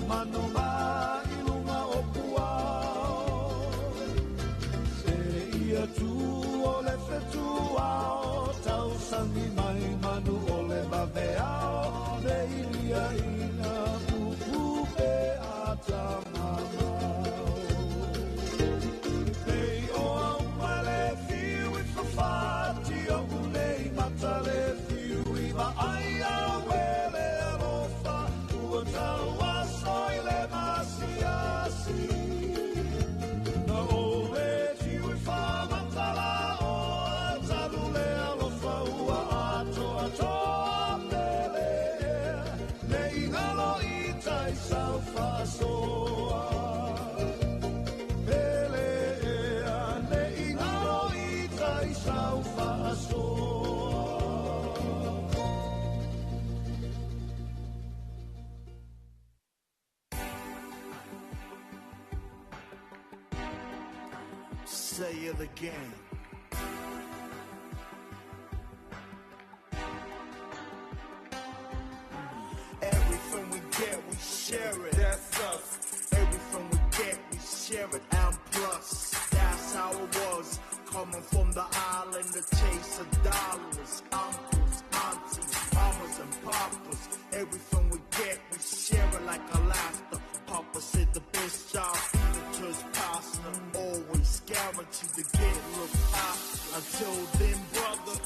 Manu ma i luga o puao. Se ia tu o le fetuao, tausagi mai manu o le vaveao, le ilia ina pupu pe a tamamao. Pei o au ma le fiu i fafati o unei mata le fiu i vaai au e le alofa, ua tau aso i le masiasi. Na o le tiu i whamatala o talu le alofa ua atoa toa pele ea, le ingalo i tai sau whaasoa. Pele ea, le ingalo i tai sau whaasoa. Say it again. Everything we get, we share it. That's us. Everything we get, we share it. And plus, that's how it was. Coming from the island to chase the dollars. Uncles, aunties, mamas and papas. Everything we get, we share it like a laughter. Papa said the best job, the church pastor. Always guaranteed to get looked after. Until then, brother.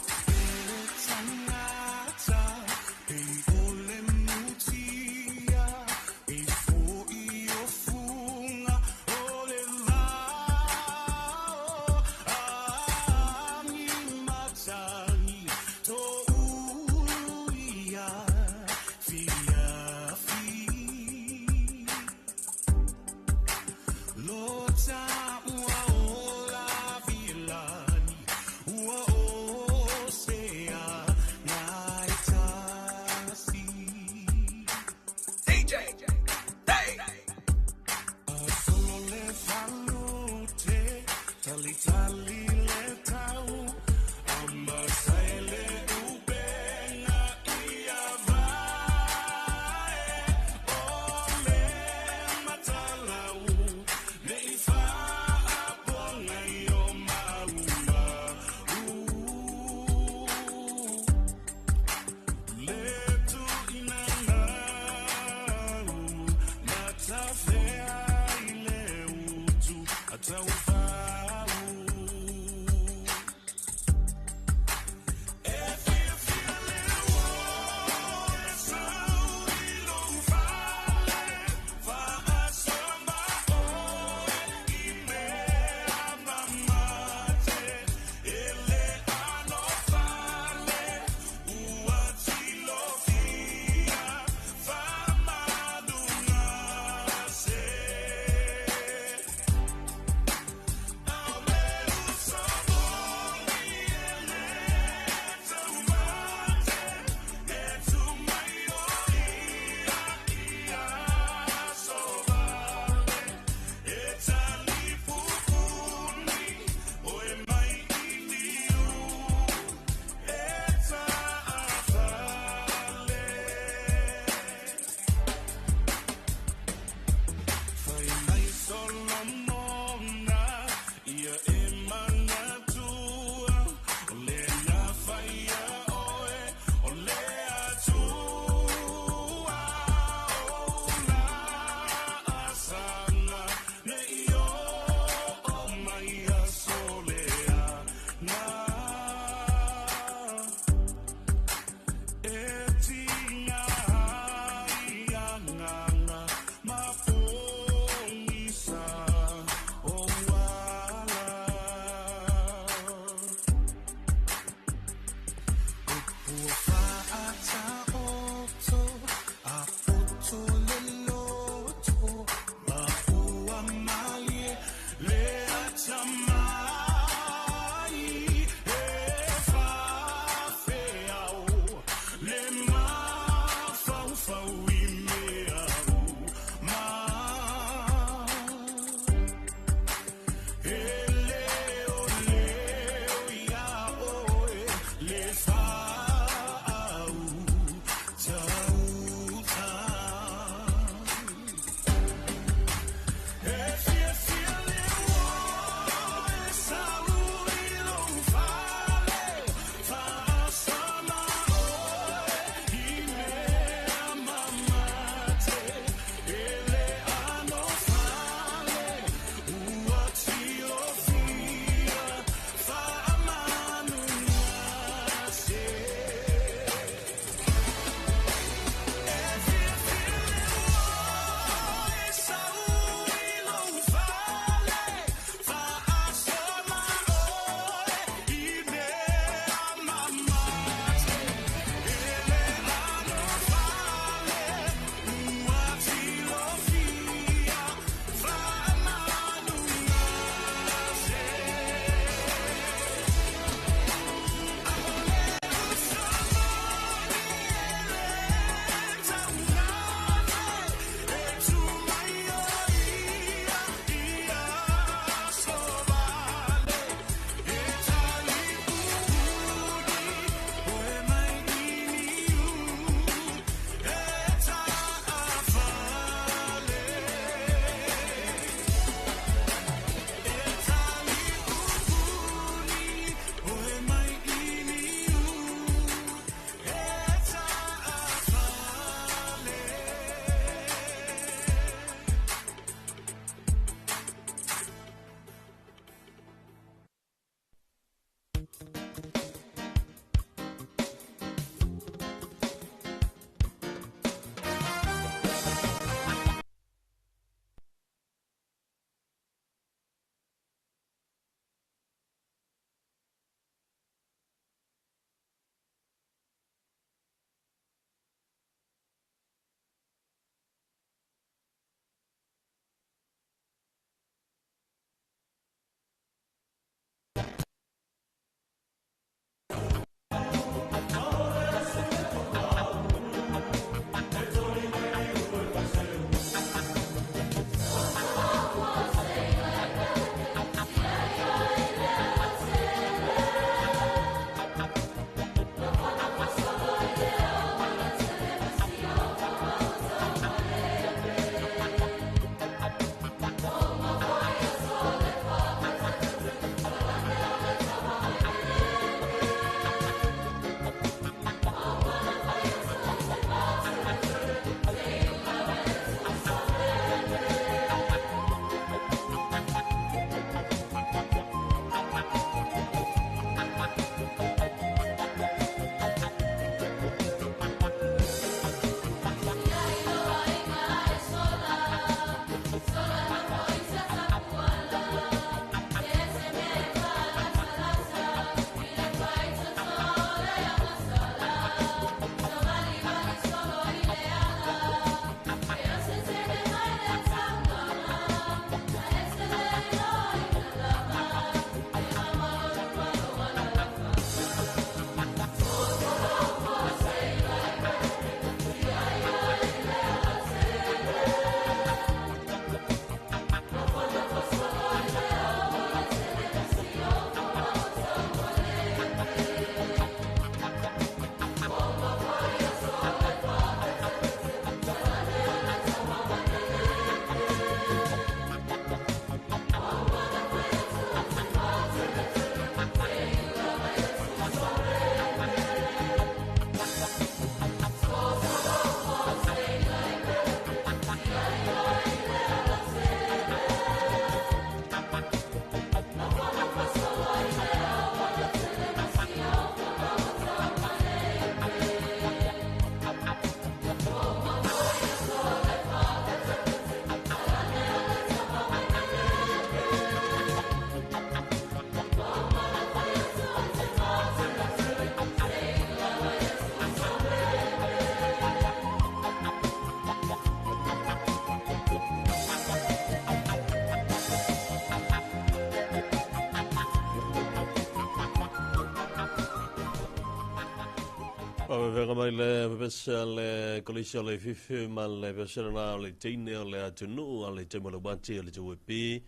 Faafefega mai le pepese a le Kolisi o le Fifi ma le pepese lena o le teine o le atunuu a le taimi o le uati o le TWP.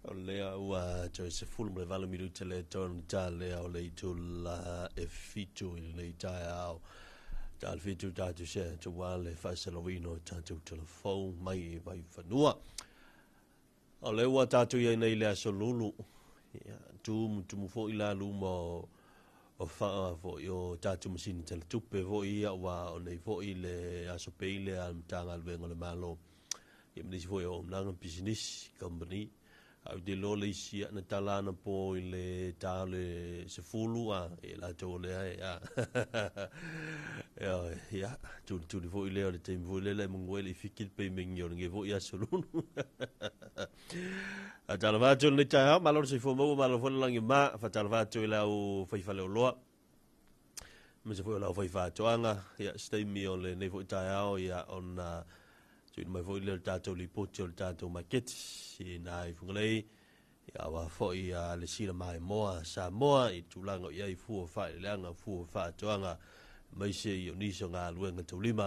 O lea ua toe 18 minute le tonu ta lea o le itula e 7 i lenei taeao. Ta le 7 tatou se tua le faasalalauina o tatou telefou mai i Vaifanua. O lea ua tatou i ai nei i le aso Lulu, ia, tumutumu foi la luma o, o faa foi o tatou masini teletupe foi ia, ua o nei foi le aso pei lea a le Matagaluega o le Malo. Ia ma nisi foi o auaunaga pisinisi, company. Ae ou te iloa le isi na tala anapo i le ta o le 10 a e latou o lea e a. Ia, tulituli foi lea o le taimi foi lea le manu ai le fiki le peimengi o lenei foi aso Lulu. Faatalofa atu i lenei taeao, malo le soifua maua, malo foi le lagi ma. Faatalofa atu i lau faifale oloa, aemaise foi o lau fai faatoaga. Ia, se taimi o lenei foi taeao, ia, ona tuuina mai foi lea o le tatou lipoti o le tatou maketi i nā i Fugalei, ia, aua foi a le sila maimoa Samoa i tulaga o i ai fua faaeleeleaga, fua faatoaga, aemaise i o nisi o galuega taulima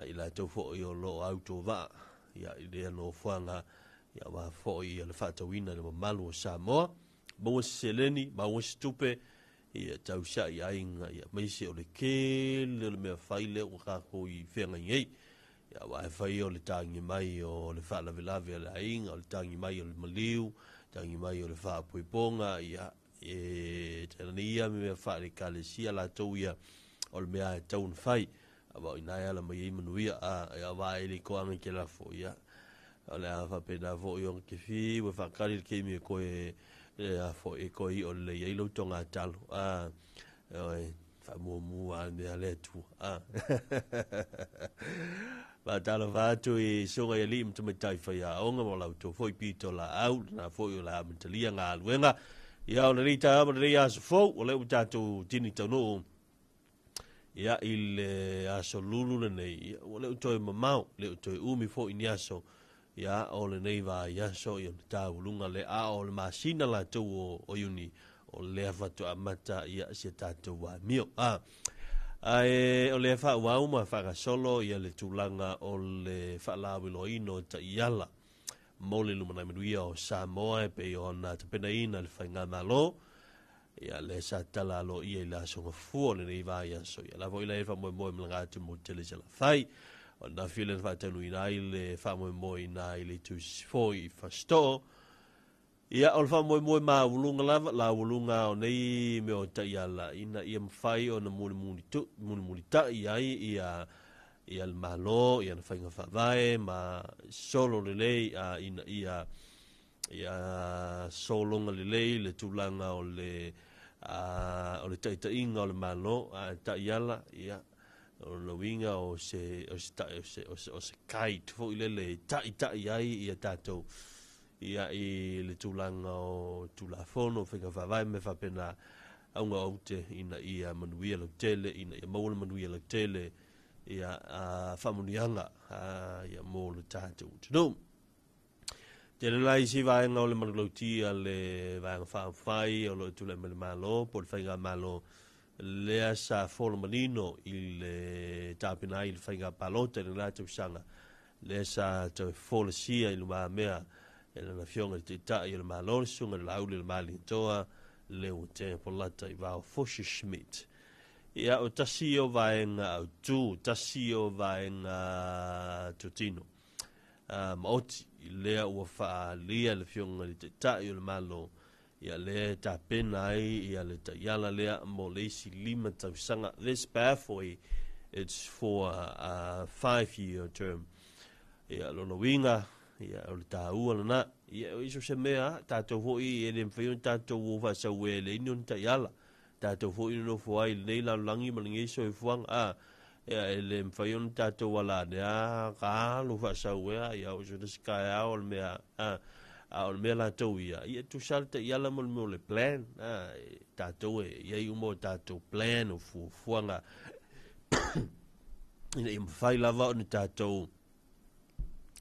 i latou foi o lo o autovaa ia, i lea nofoaga, ia, aua foi le faatauina i le mamalu o Samoa. Maua se seleni, maua se tupe, ia tausiai aiga, ia aemaise o le tele o le mea fai lea ua tatou i feagai nei. Ia, aua e fai o le tagi mai o le faalavelave a le aiga, o le tagi mai o le maliu, tagi mai o le faapoipoga, ia, e tainane ia mea faale-ekalesia latou ia, o le mea e tatau ona fai. Aua o i ina e ala mai ai manuia, a, ia, aua e le toaga i te lafo, ia, o le a faapena foi ona te fiu e faatali le taimi e toe, e a foi, e toe i'o lelei ai lou togatalo, a, e faamuamua a le mea a le Atua, a. Faatalofa atu i susuga i alii ma tamaitai faiaoga ma la outou foi pitolaau, lena foi o le a amatalia galuega. Ia, o lenei taeao ma lenei aso fou, o lea ua tatou tini taunuu ia i le aso Lulu lenei, ia, ua le o toe mamao, le o toe umi foi ni aso, ia, o lenei vaiaso, ia, o le tauluga le a o le masina latou o Iuni, o lea faatoa amata ia si a tatou amio. A, ae o lea faaauau ma faagasolo ia le tulaga o le faalauiloaina o taiala mo le lumanai manuia o Samoa e pei ona tapenaina le faigamalo. Ia, lea sa tala aloaia i le aso Gafua o lenei vaiaso. Ia, la foi la e faamoemoe malaga atu mo tele Salafai. O le nafia lea na faataunuuina ai le faamoemoe i na i le itu sisifo i Fasitoo. Ia, o le faamoemoe maualuga lava, laualuga o nei mea o taiala, ina ia mafai ona mulimulitai ai ia ia le Malo, ia na faiga faavae ma solo lelei, a ina ia ia sologa lelei le tulaga o le o le taitaiga o le Malo. A taiala, ia, o le uiga o se o se o se o se, o se guide foi lele e taitai ai ia tatou ia i le tulaga o Tulafono, faiga faavae me faapena, auga aute ina ia manuia lautele, ina ia maua le manuia lautele, ia faamanuiaga ia mo le tatou atunuu. Tele la isi vaega o le manulauti a le Vaega Faaupufai o lo o tulai mai le Malo po o le faigamalo lea sa fola manino i le tapena ai i le faiga palota i lena tausaga, lea sa toe folasia i lumamea e lana afioga i le Taitai o le Malo, le Susuga i le Laauli o le Malietoa Leuatea Polata Ivao Fosi Schmidt. Ia, o tasi ia o vaega autu, tasi ia o vaega totino maoti lea ua faaalia le afioga i le Taitai o le Malo, ia lea e tapena ai ia le taiala lea mo le isi 5 tausaga. This pathway, it's for a 5-year term. Ia, lona uiga, ia, o le taua lena. Ia, o iso se mea, tatou foi e le mafai ona tatou o faasau e leai ni ona taiala. Tatou foi na nofo ai i lenei lalolagi ma lenei soifuaga. A, ia, e le mafai ona tatou ala ane a ka alu faasau ea, ia, o se nisi taeao o le mea, a, a o le mea latou ia, ia tusa le taiala mo le mea o le plan, a, e, tatou e i ai uma o tatou plan o fuafuaga ina ia mafai lava ona tatou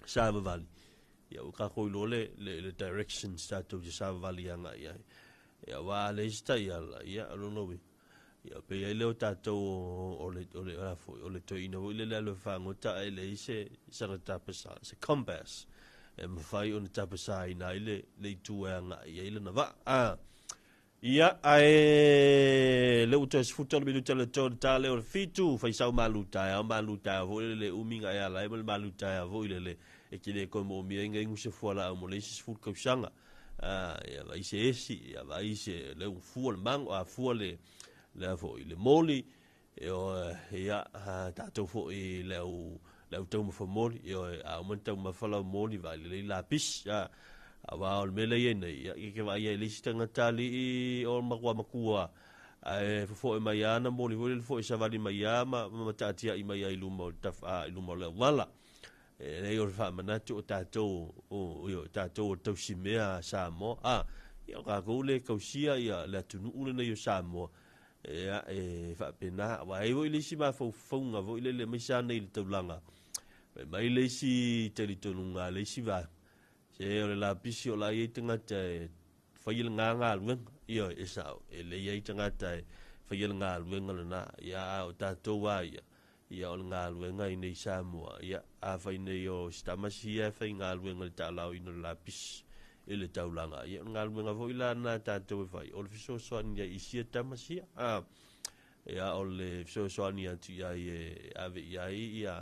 savavali. Ia, ua tatou iloa le directions tatou te savavali agai ai. Ia, aua a leai se taiala, ia, o lona uiga, Ia pe ai lea o tatou o le o le a foi o le toeaina foi lele alu e fagota ae leai se sana tapasa, se compass e mafai ona tapasaina ai le le itu e agai i ai lana vaa. A ia ae le ua toe 13 minute le tolu ta le o le 7 faisau malu taeao malu taeao foi lele umi ga e ala ai ma le malu taeao foi lele e te le toe moomia ai inu se fualaau mo le isi 10 tausaga. A ia vaai se esi, ia vaai se le ua fua le mago, a fua le le a foi le moli, e o ia tatou foi le au le au taumafa moli, e o a uma taumafa lau moli vaai lelei lapisi, a aua o le mea lea e i ai nei, ia e te vaai ai i le isi tagata alii o matua matua ae fofoe mai lava ana moli foi lele foi savali mai lava ma ma mataatiai mai ai i luma o le tafa, i luma o le auala. E leai o le faamanatu o tatou o o tatou o tausimea a Samoa a ia o tatou le tausia ia le atunuu lenei o Samoa ia e faapena aua e i ai foi le isi mafaufauga foi lele aemaise lava nei i le taulaga fai mai le isi talitonuga a le isi vaega se o le lapisi o la e i ai tagata e faia lena galuega ioe e sao e le i ai tagata e faia le galuega lena ia a o tatou lava ia Ia o le galuega i nei Samoa, ia, afai nei o si tama sia e faigaluega i le taalaoina o le lapisi i le taulaga, ia o le galuega foi la lena a tatou e fai, o le fesoasoani ai i sia tama sia, a, ia o le fesoasoani atu i ai e ave i ai ia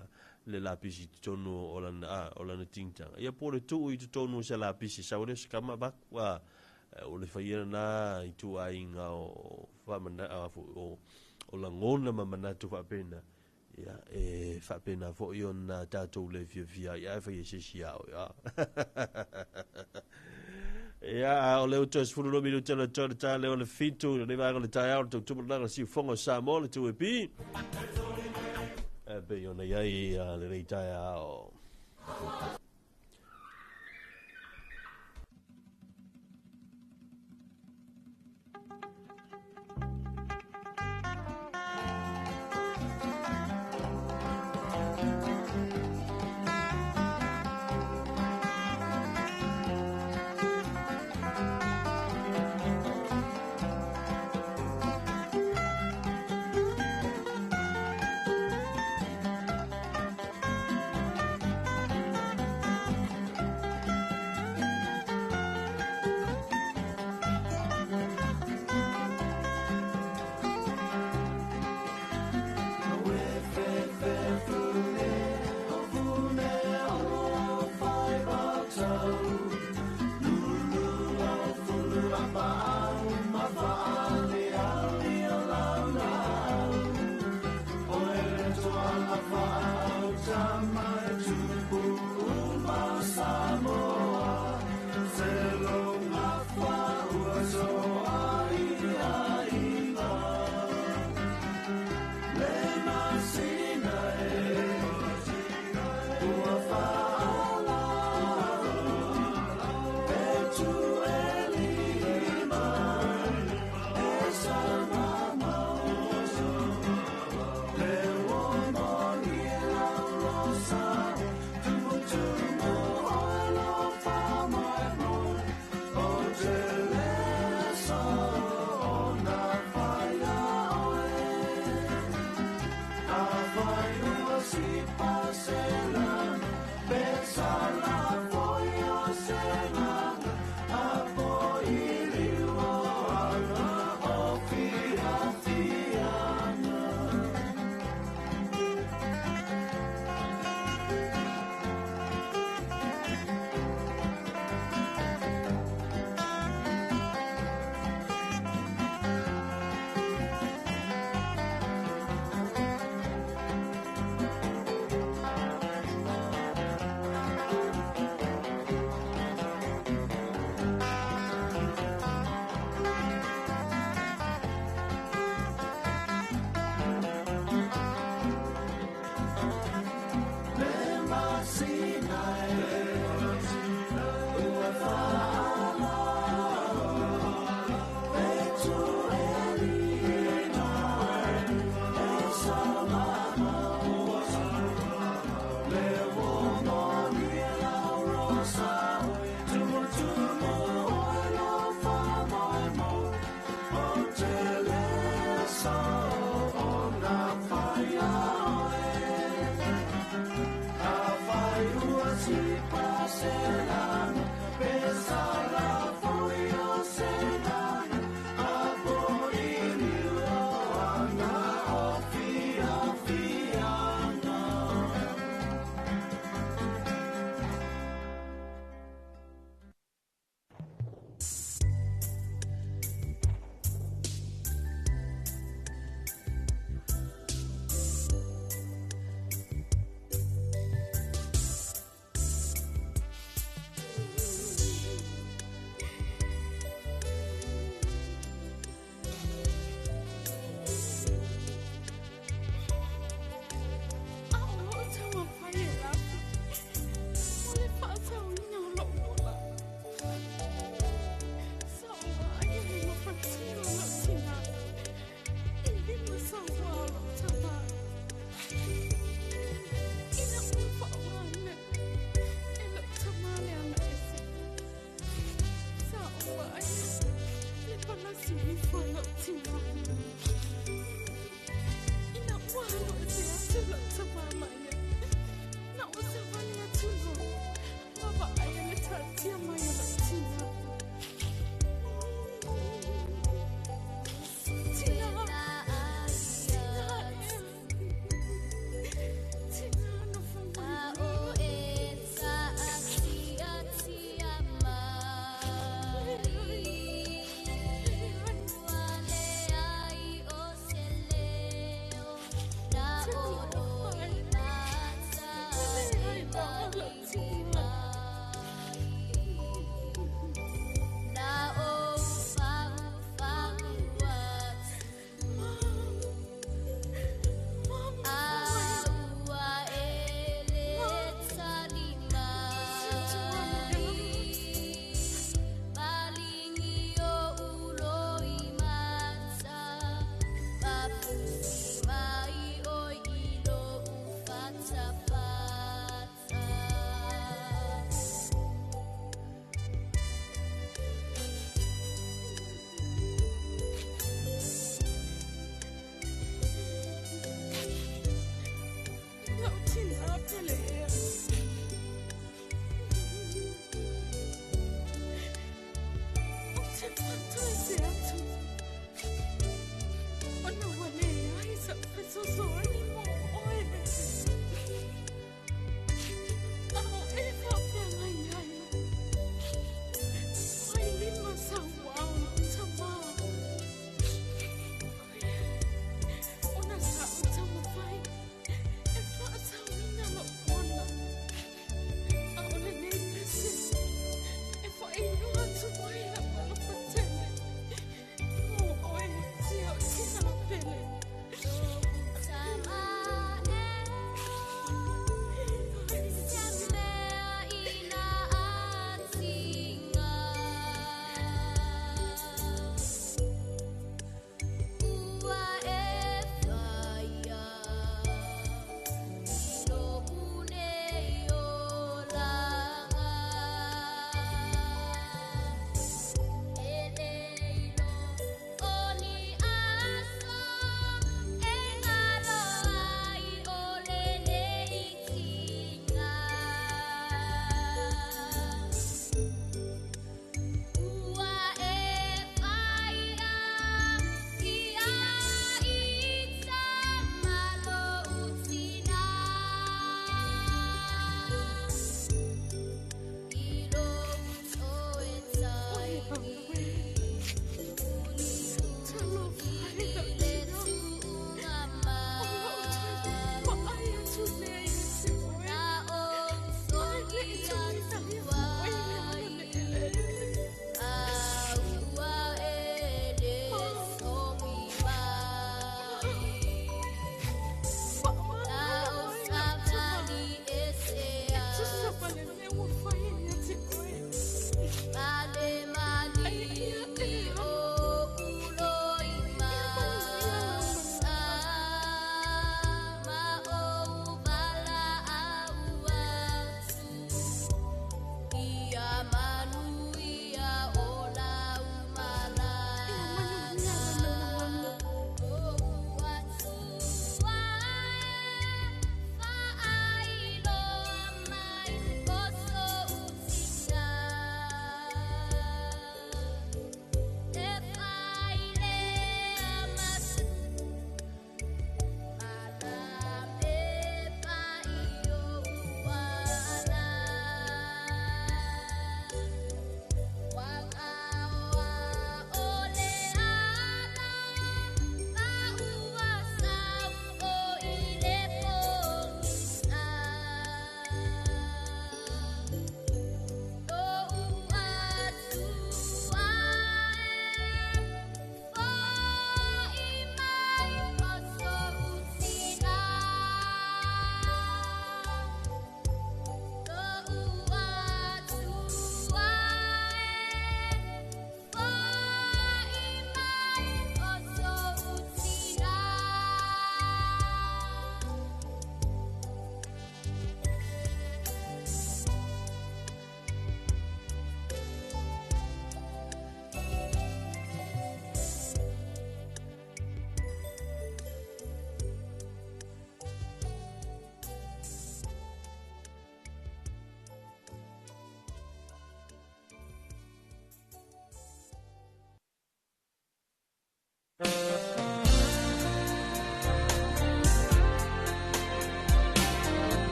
le lapisi i totonu o lana, a, o lana tingtanga. Ia po o le tuu i totonu o se lapisi, sau ai lea o se tama avatu, a, o le faia lena ituaiga o faamana, a, foi, o, o lagona ma manatu faapena, ia, e faapena foi ona tatou le fiafia ai, ae fai e se isi a oe, a. Ia, a o le ua toe 12 minute le toe le tae lea o le 7, lenei vaega o le taeao, le tautumu lena siufogo o Samoa, le 2AP. E pei ona i ai lenei taeao.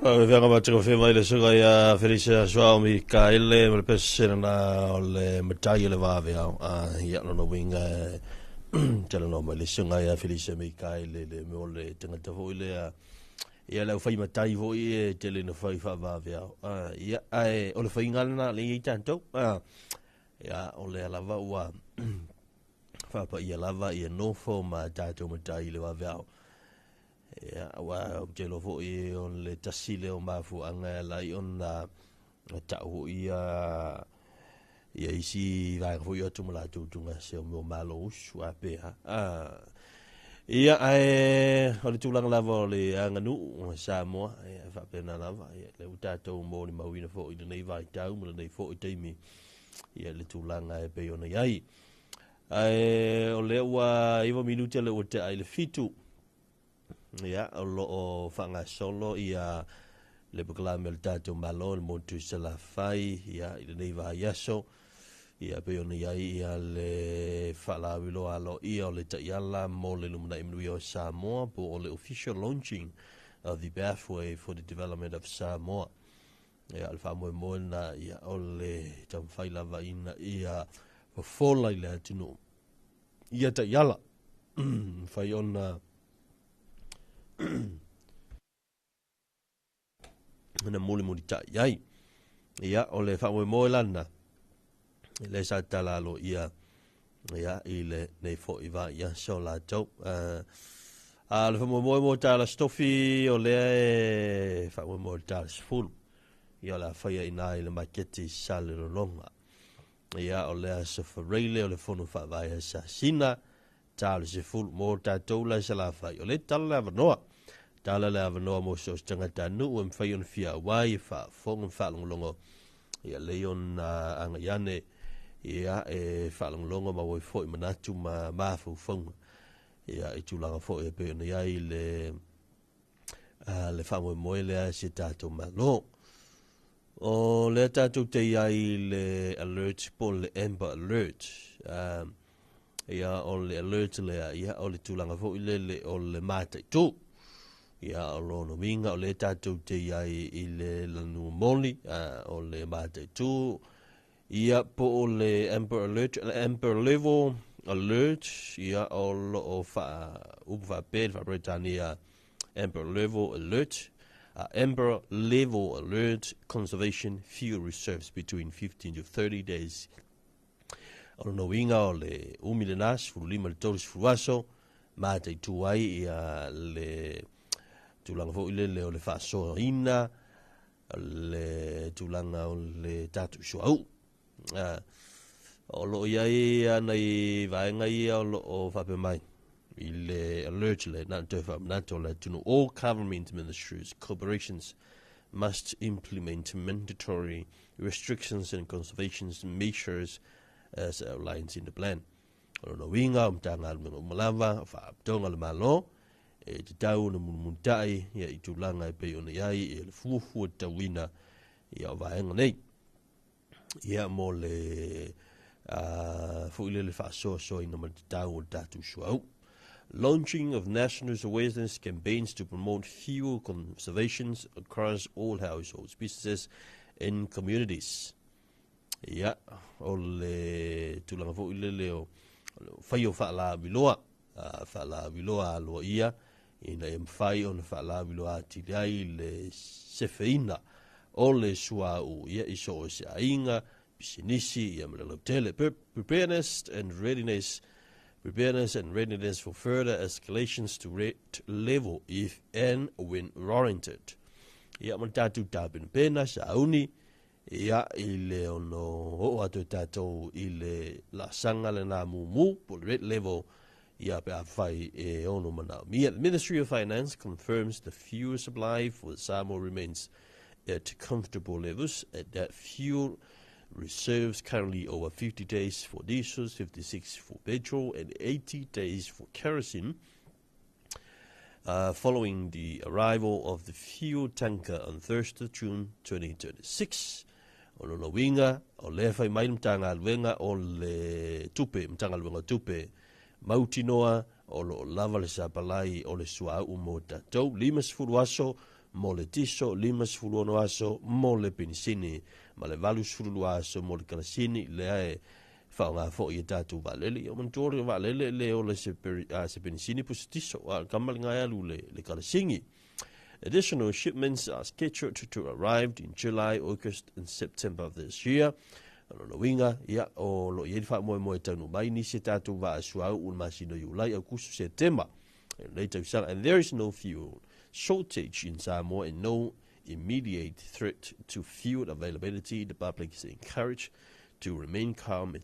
Feaga matagofie mai le susuga ia Felisa Suao Mikaele ma le pese lena o le matai o le vaveao. Ia lona uiga e talanoa mai le susuga ia Felisa Mikaele le mea o le tagata foi lea ia le aufai matai foi e tele ina fai faavaveao. Ia ae o le faiga lena lea e i ai tatou. Ia o lea lava ua faapaia lava ia nofo ma tatou matai i le vaveao. Ia, aua ou te iloa foi o le tasi lea o mafuaaga e ala ai ona tau foi ia ia isi vaega foi o atu ma latou tugase o mea o malo usu a pe a. Ia, ae o le tulaga lava o le aganuu o Samoa, ia, e faapena lava, ia, lea ua tatou molimauina foi i lenei vaitau ma lenei foi taimi, ia, le tulaga e pei ona i ai. Ae o lea ua 9 minute lea ua tea i le 7. Ia, o lo o faagasolo ia le polokalame a le tatou Malo i le motu i Salafai, ia, i lenei vaiaso. Ia, pei ona i ai ia le faalauiloa aloaia o le taiala mo le lumanai manuia o Samoa po o le official launching of the pathway for the development of Samoa. Ia, o le faamoemoe lena, ia, o le taumafai lava ina ia fofola i le atunuu ia taiala mafai ona na mulimulitai ai. Ia, o le faamoemoe la lena, lea sa tatala aloaia ia, i lenei foi vaiaso latou. A o le faamoemoe mo tala stofi, o lea e faamoemoe le tala 10. Ia, o le a faia i ina i le maketi i Salelologa. Ia, o le aso Faraile o le fono faavae a Sasina, tala 10 mo tatou la i Salafai. O lea e tala le avanoa. Tala le avanoa mo so o se tagatanuu e mafai ona fia auai e faafofoga ma faalogologo. Ia, lei ona agai ane, ia, e faalogologo ma ua foi manatu ma mafaufauga. Ia, i tulaga foi e pei ona i ai le le faamoemoe lea e si tatou Malo. O lea tatou te i ai i le alert po o le Amber Alert. Ia, o le alert lea, ia, o le tulaga foi lele o le mataitu. Ia, o lona uiga o lea tatou te i ai i le lanu moli, o le mataitu. Ia, po o le Amber Alert, Amber Level Alert, ia, o lo o faaupu faapea i le Faa-Peretania Amber Level Alert, Amber Level Alert Conservation Fuel Reserves between 15 to 30 days. O lona uiga o le umi lena, 15 i le 30 aso, mataitu ai ia le tulaga foi lele o le faasoaina, le tulaga o le tatou suauu. O lo o i ai nai vaega ia o lo o faapea mai i le alert le na toe faamanatu o le atunuu. All government ministries, corporations must implement mandatory restrictions and conservation measures as outlined in the plan. O lona uiga o Matagaluega uma lava, o Faalapotopotoga a le Malo, e tatau ona mulimulitai ia i tulaga e pei ona i ai ia le fuafua tatauina ia o vaega nei. Ia mo le foi lele faasoasoaina ma le tatau o le tatou suauu. Launching of national awareness campaigns to promote fuel conservation across all households, businesses and communities. Ia, o le tulaga foi lele o fai o faalauiloa, faalauiloa aloaia ina ia mafai ona faalauiloa atili ai le sefeina o le suauu ia i so o se aiga, pisinisi ia ma le lautele. Preparedness and readiness Preparedness and readiness for further escalations to red level if and when warranted. Ia ma le tatou tapenapena sauni ia i le ono oo atu e tatou i le laasaga lena mumu po o le red level ia pe afai e ono manaomia. The Ministry of Finance confirms the fuel supply for Samoa remains at comfortable levels at that fuel reserves currently over 50 days for diesel, 56 for petrol, and 80 days for kerosene. Following the arrival of the fuel tanker on Thursday, June 2026. O lona uiga, o lea fai mai le Matagaluega o le Tupe, Matagaluega o Tupe, mautinoa o lo o lava le sapalai o le suauu mo tatou, 50 aso mo le tiso, 56 aso mo le penisini, ma le 82 aso mo le karasini, lea e faaaoga foi e tatou vaalele. Ia manatua o le vaalele e le ola i se penisini po o se tiso, a o le kama lena e alu i le karasini. Additional shipments are scheduled to arrive in July, August and September of this year. O lona uiga, ia, o lo o i ai le faamoemoe e taunuu mai nisi e tatou vaa suauu i le masina o Iulai, Aukuso, Setema i lenei tausaga. And there is no fuel shortage in Samoa and no immediate threat to fuel availability. The public is encouraged to remain calm and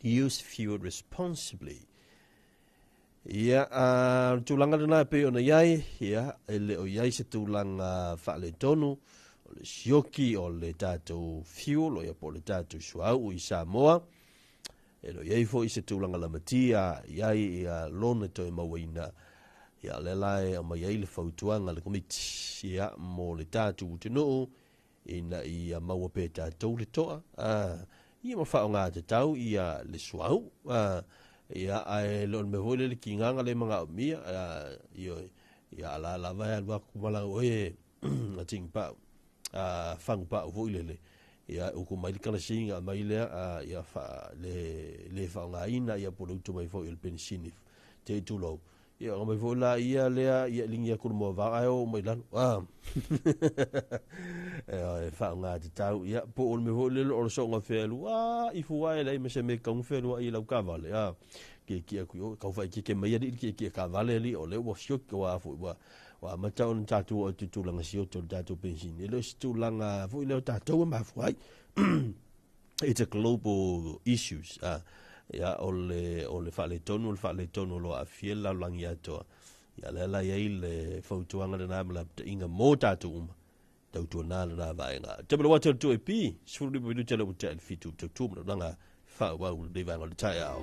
use fuel responsibly. Ia, a, o le tulaga lena e pei ona i ai, ia, e le o i ai se tulaga faaletonu o le sioki o le tatou fuel, o ia po o le tatou suauu i Samoa. E le o i ai foi se tulaga lamatia i ai ia lona toe mauaina. Ia, o lea la e aumai ai le fautuaga a le Komiti, ia, mo le tatou atunuu, ina ia maua pea e tatou le toa, a, ia ma faaaoga tatau ia le suauu, a, ia, ae le o le mea foi lea le kigaga lea e manaomia, a, ioe, ia a la lava e alu atu ma lau oe a tingpau, a fagu pau foi lele, ia uku mai le karasini aumai lea, a, ia faa, le, le faaaogaina ia po o le utu mai foi o le penisini te i tulou. Ia ona mai foi la ia lea ia ligi atu le moavao ae oo mai lalo. Ah. E faaaoga tatau ia po o le mea foi lele o le soonga fealuai fua e leai ma se mea e tatau ona fealuai i lau taavale. Ah. Kiekie atu i o, tau faaeteete mai alii le kiekie taavale alii o lea ua sioki aua foi ua ua amata ona tatou oo atu i tulaga sioki o le tatou penisini. E le o se tulaga foi lea o tatou e mafua ai. It's a global issues. Ah, ia, o le, o le faaletonu, o le faaletonu o lo o aafia le lalolagi atoa. Ia, lea la i ai le fautuaga lena ma le apitaina mo tatou uma. Tautuana lena vaega. 082 AP, 15 minute le ua tea i le 7, tautua ma le faaauau lenei vaega o le taeao.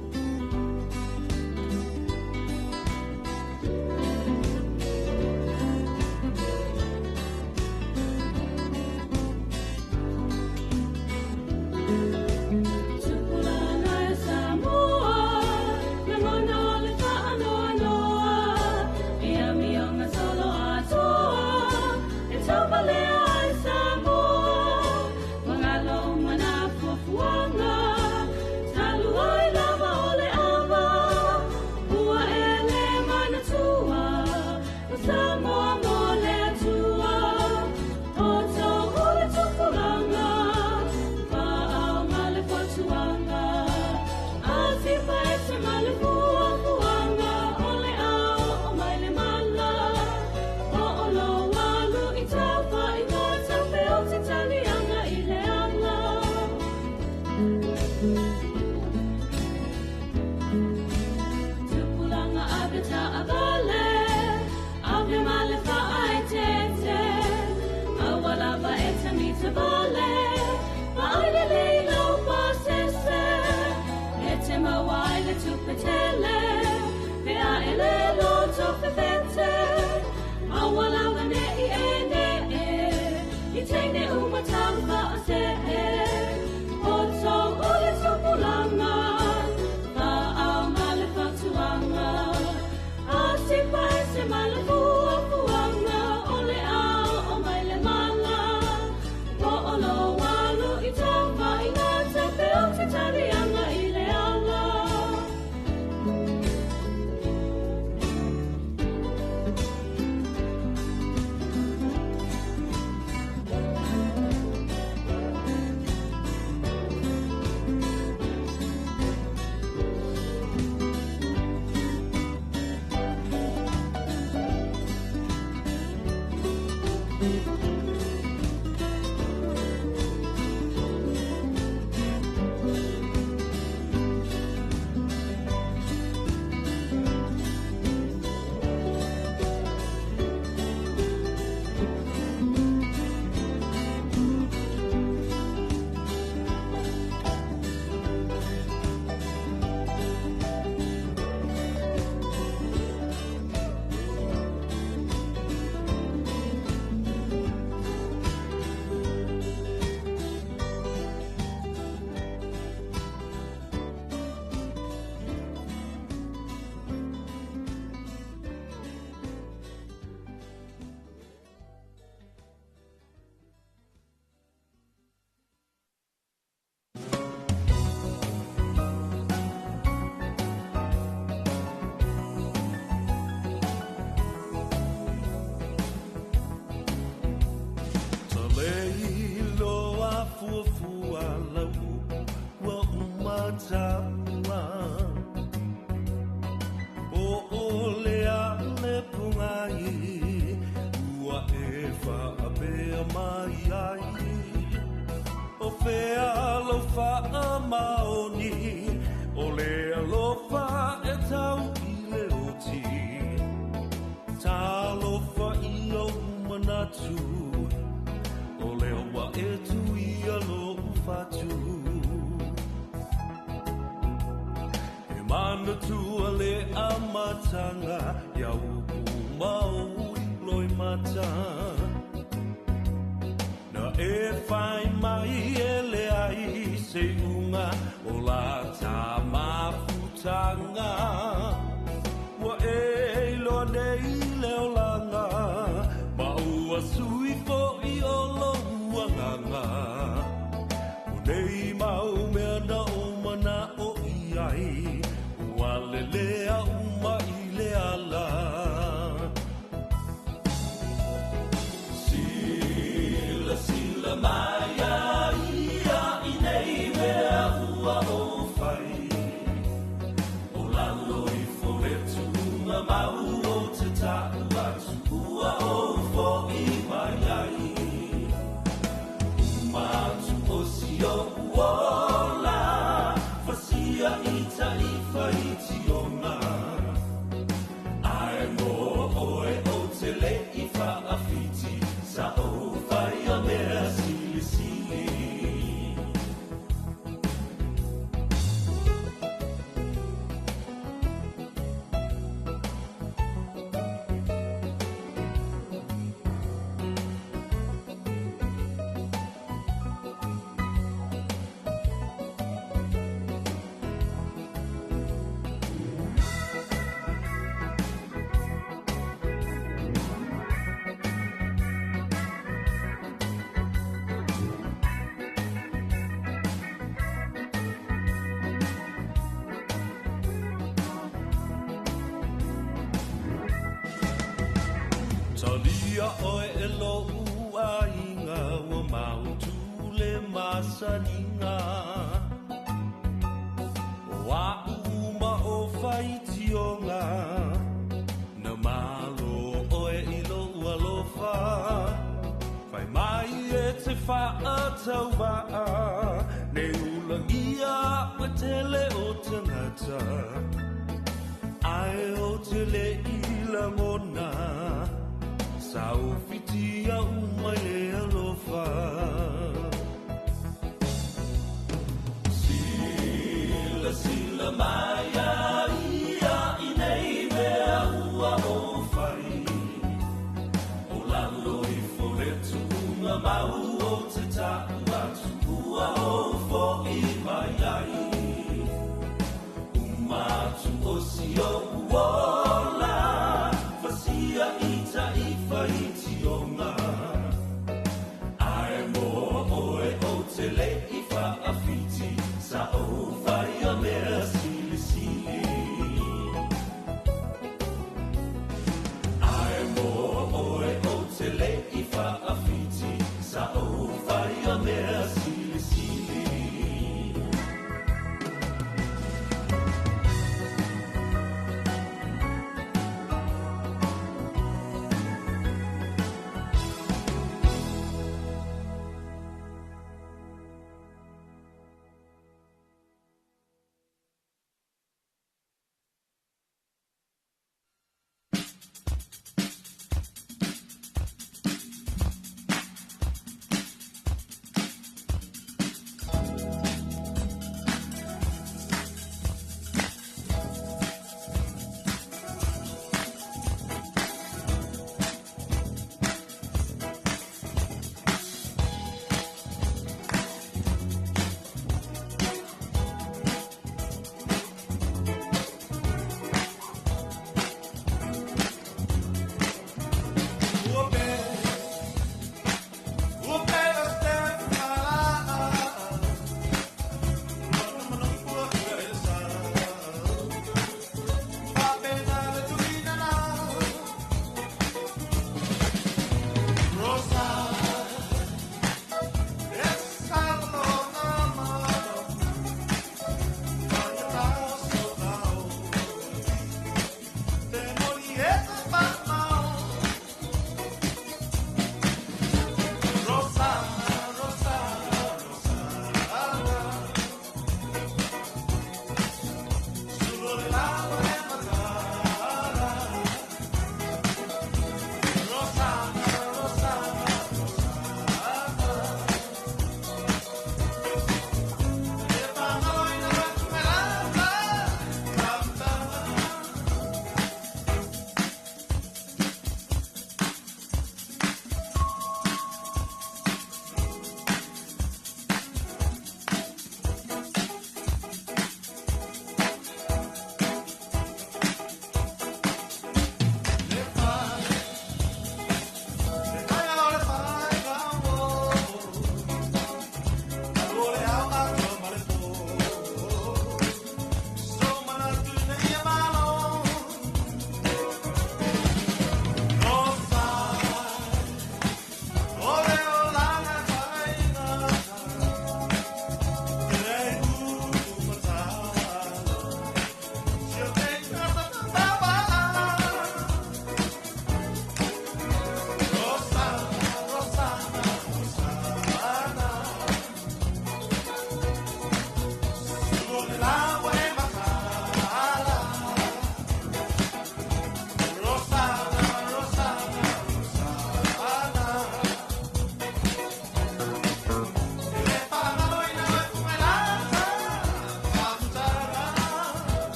faamaoni, o le alofa e tau i le oti. Talofa i lou manatu, o lea ua e tuia lou fatu. E manatua le amataga ia upu ma ou i loimata. Na e fai mai e leai se iuga o la ta mafutaga. Ua e iloa nei le olaga, ma ua sui fo'i o lou agaga. O nei mau mea na ou mana'o i ai, ua lelea uma i le ala. Silasila mai ia ia i nei mea ua ou fai, o lalo ifo le tuuga mau ou te ta'u atu ua ou fo'i mai ai. Uma atu o si o'u ola, fasia i ta'ifa i tioga. Ae mo oe ou te le'i fa'afiti, sa ou faia mea silisili. Talia oe e lo'u aiga, ua mautu le masaniga. O a'u uma o faitioga, na malo oe i lo'u alofa. Fai mai e te fa'atauva'a, nei ulagia a'u e tele o tagata. Ae ou te le'i lagona, sa ou fitia uma i le alofa. Silasila mai ia ia i nei mea ua ou fai, o lalo ifo le tuuga mau ou te ta'u atu ua ou fo'i mai ai. Uma atu o si o'u ola, fasia i ta'ifa i tioga. Ae mo oe ou te le'i fa'afiti, sa ou faia mea silisili.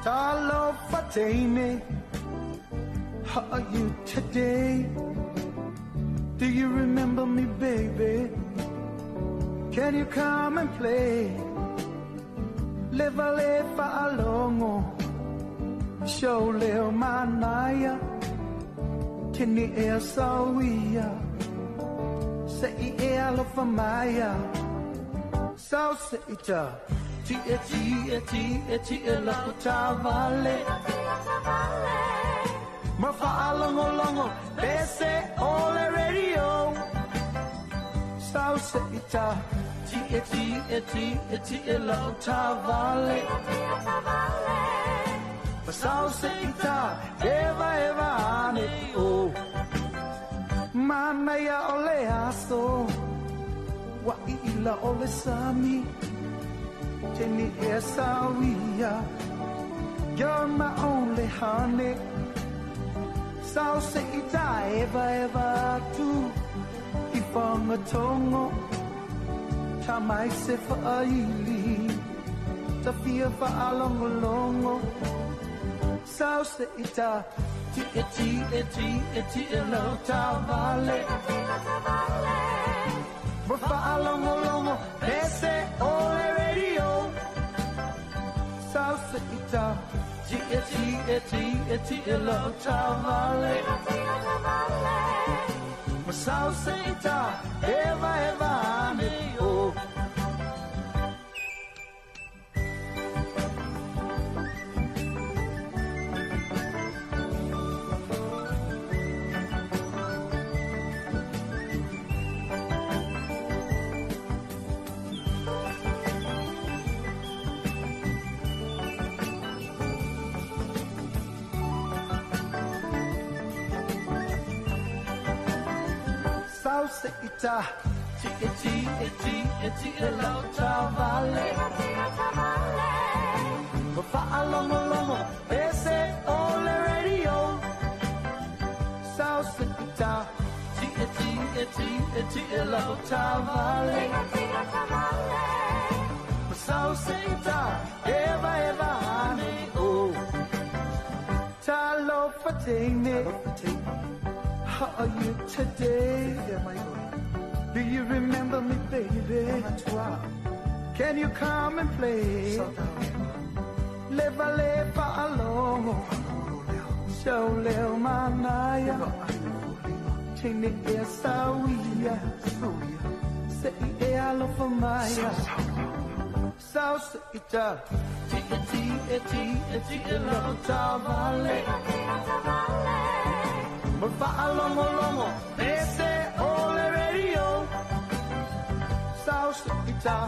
Talofa teine, how are you today? Do you remember me, baby? Can you come and play? Leva lefa alongo, show leo manaya, tini ea sawia, se i ea alofa maya, sau se ita, ti e ti e ti e ti e lako tavale. Ma faalongolongo, pese o le radio. Sau se ita, ti e ti e ti e ti e lau tavale. Sau se ita, eva eva ane o. Mana ia o le aso, wa i ila o le sami. Tini e sawia, you're my only honey. Sau se ita eva eva tu, i whangatongo. Ta mai se whaaili, ta fia whaalongolongo. Sau se ita, ti e ti e ti e ti e lau tavale. Ma whaalongolongo, pese o le radio. Sau se ita, ti e ti e ti e ti e lau tavale. Ma sau se ita, eva eva ane o. Sau se ita, ti e ti e ti e ti e lau tavale. Ma faalongolongo, pese o le radio. Sau se ita, ti e ti e ti e ti e lau tavale. Ma sau se ita, eva eva ane o. Talofa teine, how are you today? Do you remember me, baby? Can you come and play? Leva leva alongo, show leo manaya. Tini e sawia, se i e alofa maya. Sau se ita, ti e ti e ti e ti e lau tavale. Ma faalongolongo, pese o le radio. Sau se ita,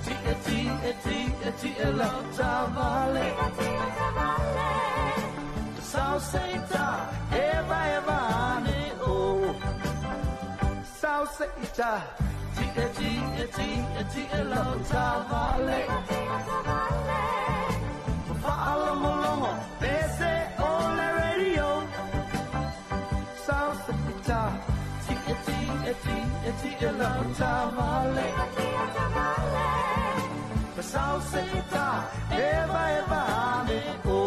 ti e ti e ti e ti e lau tavale. Sau se ita, eva eva ane o. Sau se ita, ti e ti e ti e ti e lau tavale. Ma faalongolongo, pese o le radio. Sau se ita, ti e ti e ti e ti e lau tavale. Ma sau se ita, eva eva ane o.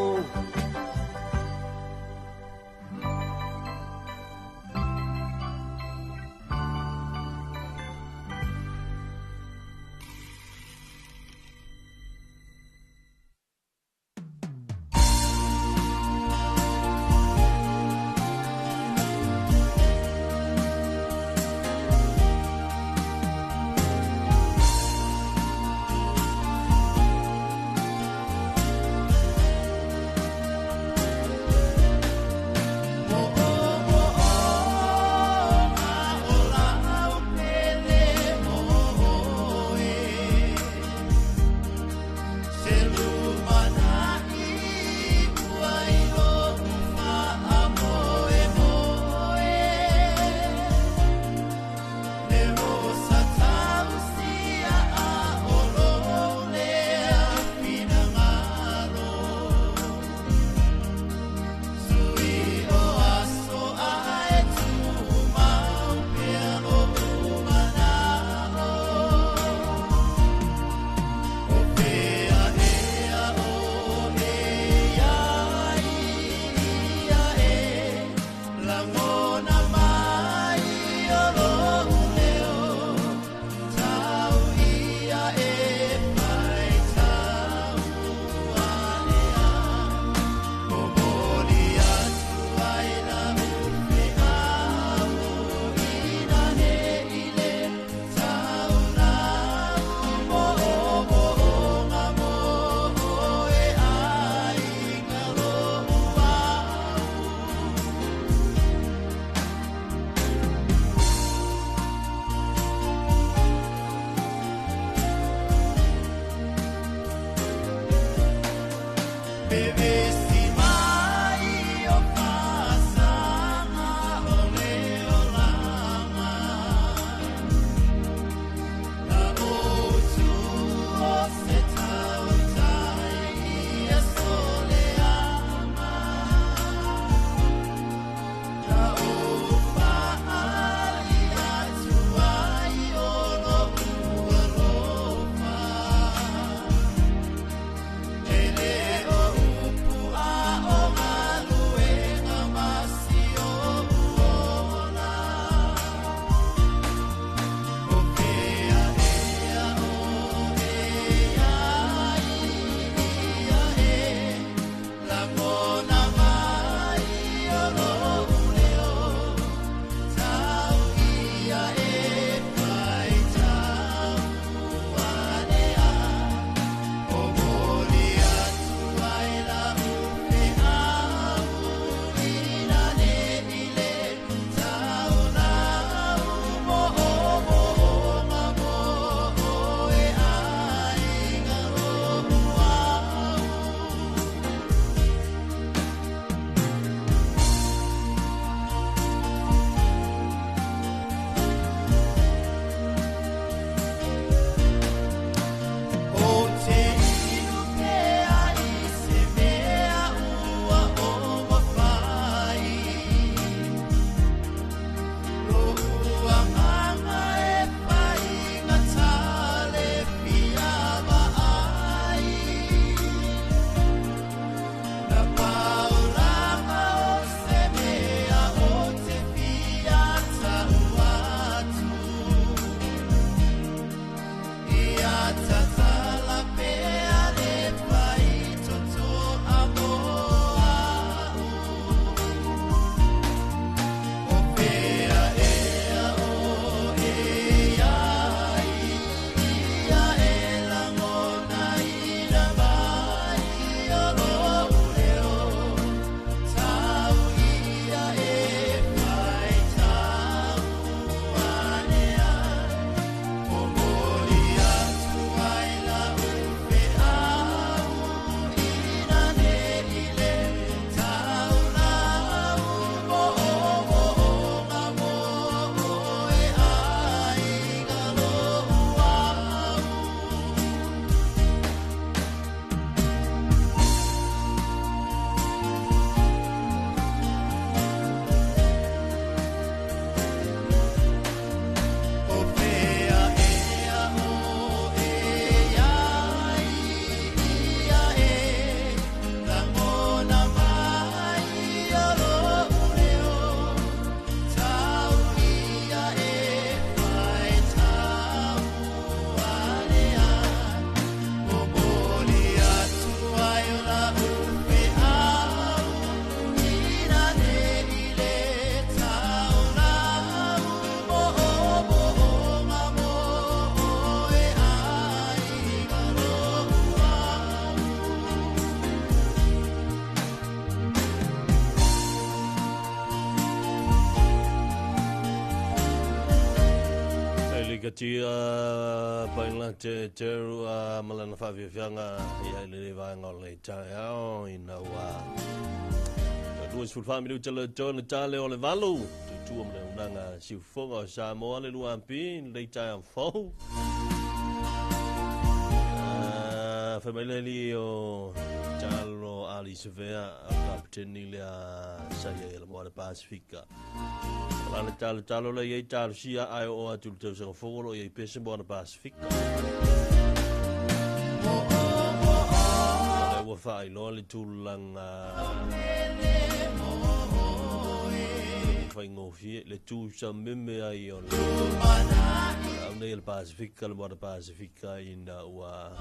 Vevesi mai o fasaga o le olaga. Na outu o se tautai ia soleaga. Na ou faali atu ai o lou alofa. E le o upu a o galuega ma si ou ola. O fea ea oe ai ia e lagona mai o lou leo. Tau ia e faitau ane a. O moli atu ai lau feau ina nei le taulau mo o mo o ma mo o e aiga lou au. O te inu pea i se mea ua o mawhai. Lo ua nganga e whai ngā tale fia ai. Na pauranga o se mea o te fia tau atu. Ia tatala pea le whai toto a mo au. O pea ea o e ai, ia e langona ina mai o lou leo. Tau ia e faitau ane a. O moli atu ai lau feau ina nei le taulau mo o mo o ma mo o e aiga lou au. O fea ea o e ai ia e lagona mai o lou leo. Tau ia e faitau ane a. O moli atu ai o lau feau ina nei le taulau mo o mo o ma mo o e aiga lou au. E le katia paila te teru a malana whaafiafianga ia i le le vaenga o le taeao ina ua 24 minuta le tona tale o le valu. Tutua ma le unanga siufoga o Samoa le lua ampi le taeao fou. Whai mai le li o Talo Ali Savea o kapiteni le a sa ia i le Moana Pasifika. Lana talo talo le iei talo sia ai o atu le tausaga fou o lo iei pese Moana Pasifika. Le ua whaailoa le tūlanga whaingofie le tūsa meme ai o le au nei le Pasifika le Moana Pasifika ina ua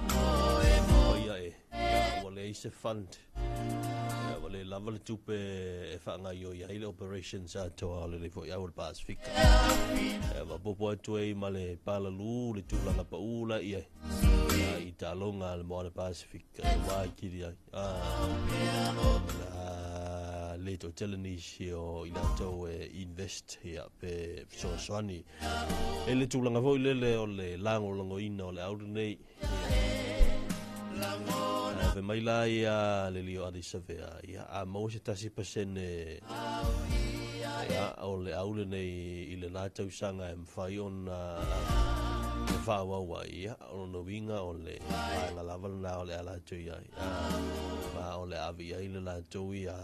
ia e ia ua leai se fund ia ua le lava le tupe e whaangai o ia le operations atoa o le le foi au le Pasifika. Ia wapopo atu ai ma le palalu le tūlanga paula ia ia i talonga le Moana Pasifika wā kiri ai. La le to tele nisi o i latou e invest ia pe fesoasoani. E le tulaga foi lele o le lagolagoina o le au lenei. Fai mai la ia le lio Adi Savea, ia a maua se 1% ia, o le au lenei i lena tausaga e mafai ona e faaauau ai, ia, o lona uiga o le vaega lava lena o le a latou i ai. Ma o le ave i ai le latou ia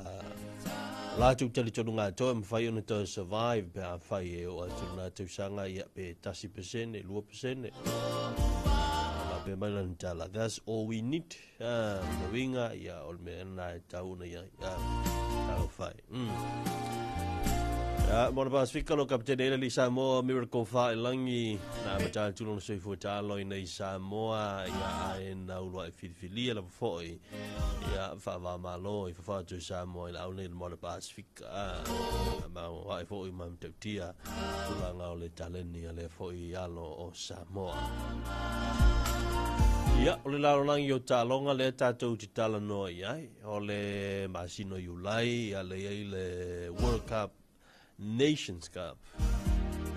latou talitonuga atoa e mafai ona toe survive pe afai e oo atu lena tausaga, ia, pe 1%, 2%. Faapea mai lana tala, "That's all we need." Lona uiga, ia, o le mea lena e tatau ona i ai. Talofa e. Ia, mo le Pasifika lo kapitene ila li Samoa Miracle Fa'ilagi na amata atu lona soifua taalo ina i Samoa, ia, ae na ulua'i filifilia lava fo'i, ia, faava-o-Malo i fafo atu i Samoa i le au nei le Moana Pasifika. Ma a'i fo'i ma matautia tulaga o le taleni a lea fo'i alo o Samoa. Ia, o le lalolagi o taaloga lea tatou te talanoa i ai. O le masina o Iulai, ia le i ai le World Cup Nations Cup.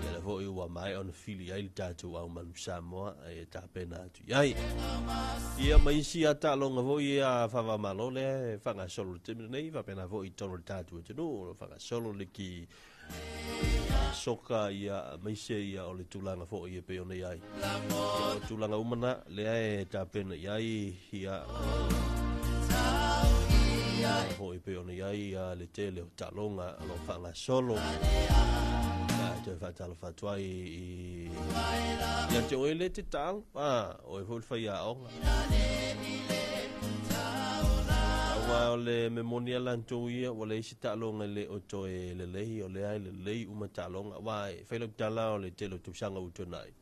Ia le foi ua maea ona fili ai le tatou au manu Samoa e tapena atu i ai. Ia ma isi a taaloga foi ia faava-o-Malo lea e faagasolo le taimi lenei, faapena foi i totonu o le tatou atunuu, o faagasolo le ki soka, ia maise ia o le tulaga foi e pei ona i ai. Ia, o tulaga uma na lea e tapena i ai, ia foi pei ona i ai ia le tele o taaloga o lo o faagasolo. Ia, e toe faatalofa atu ai i ia te oe le te taalo, oe foi le faiaoga. Aua o le mea moni a latou ia, ua leai se taaloga e le o toe lelei, o lea e lelei uma taaloga. Aua e fai lau tala o le tele o tausaga ua tuanai.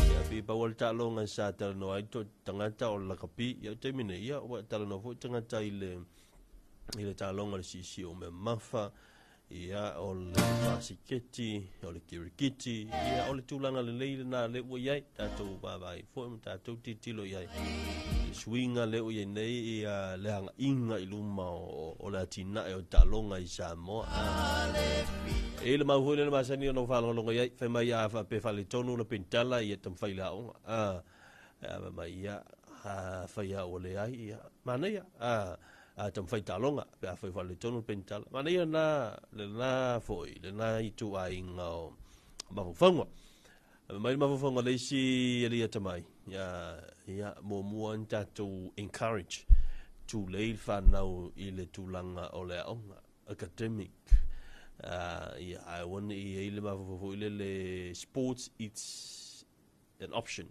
Ia, pei pau o le taaloga sa talanoa ai to tagata o le lakapi. Ia, o taimi nei, ia, ua talanoa foi tagata i le taaloga o le siisii o mea mafa, ia, o le basiketi, o le kirikiti, ia, o le tulaga lelei lena lea ua i ai. Tatou vaavaai foi ma tatou tilotilo i ai. Le suiga lea ua i ai nei, ia, le agaiga i luma o le atinae o taaloga i Samoa. E i le mau foi lea na masani ona ou faalogologo i ai, fai mai a faapea faaletonu le penitala, ia taumafai i le aoga. A mai ia, a fai a ua leai, ia, manaia. A taumafai taaloga, pe a fai faaletonu le penitala. Manaia na, lena foi, lena ituaiga o mafaufauga. Mai le mafaufauga le isi alii atamai, ia, ia, muamua ni tatou encourage tulei le fanau i le tulaga o le aoga, academic. Ia, ae ua ne i ai le mafaufau foi lele, sports it's an option.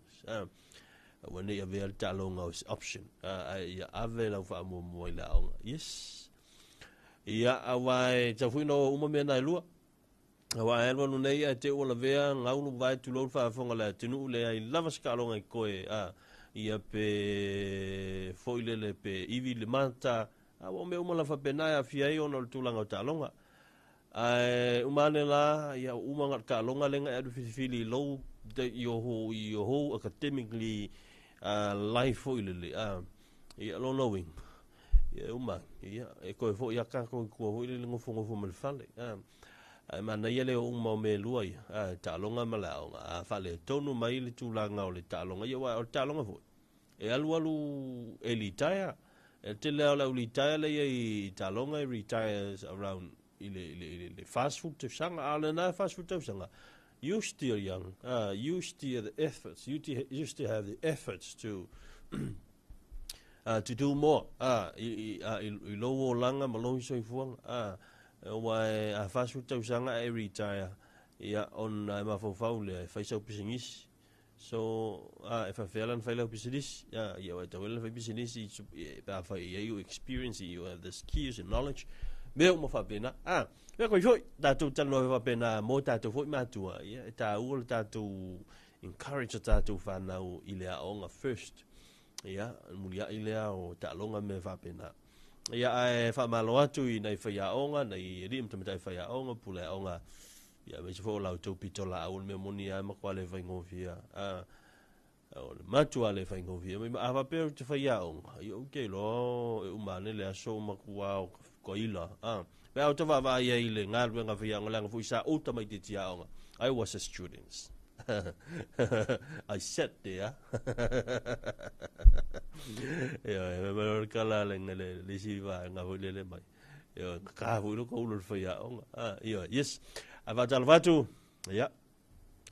Ua ne i avea le taaloga o se option. Ae ia ave lau faamuamua i le aoga. Yes. Ia, aua e tau foi na uma mea na e lua. Aua e alu alu nei ae te ua lavea gaulu vae tulou le faafofoga le atunuu leai lava se taaloga i koe a ia pe foi lele pe ivi le mata a ua mea uma la faapena e aafia ai ona o le tulaga o taaloga. Ae uma ane la, ia uma na taaloga lenga e alu filifili i lou your whole academically life foi lele a ia lona uiga ia uma ia e koe foi a tatou i tua foi lele nofonofo ma le fale a. Ae manaia le uma o mea e lua ia, a, taaloga ma le aoga. A faaletonu mai le tulaga o le taaloga, ia, aua o le taaloga foi e alualu e litaya. E tele lava o le au litaya lea i taaloga e retires around i le 40 tausaga. A o lena 40 tausaga, you still young, you still the efforts you, you still have the efforts to do more i lou olaga ma lou soifuaga. Ua e a 40 tausaga e retire, ia, ona e mafaufau lea e fai sau pisinisi. So e faafefea la ona fai lau pisinisi? Ia, ua e tau fai pisinisi pe a fai i ai you experience, you have the skills and knowledge, mea uma faapena. Mea koe foi tatou talanoa faapena mo tatou foi matua, ia, e taua le tatou encourage o tatou fanau i le aoga first, ia, muliai lea o taaloga mea faapena. Ia, ae faamalo atu i nai faiaoga, nai alii ma tamaitai faiaoga, pule aoga, ia, aemaise foi o la outou pitolaau. O le mea moni lava e matua le faigofie, o le matua le faigofie. A faapea ou te faiaoga, ia, ou te iloa e uma ane le aso o matua o koila pe a ou te vaavaai ai i le galuega faiaoga, leaga foi sa ou tamaitiiti aoga. I was a student. I sat there. Ioe, me o kala le ngele le si va nga foi le le mai. Ioe, ka foi lo ko ulo le faiaoga. Ioe, yes. A faatalofa atu, ia,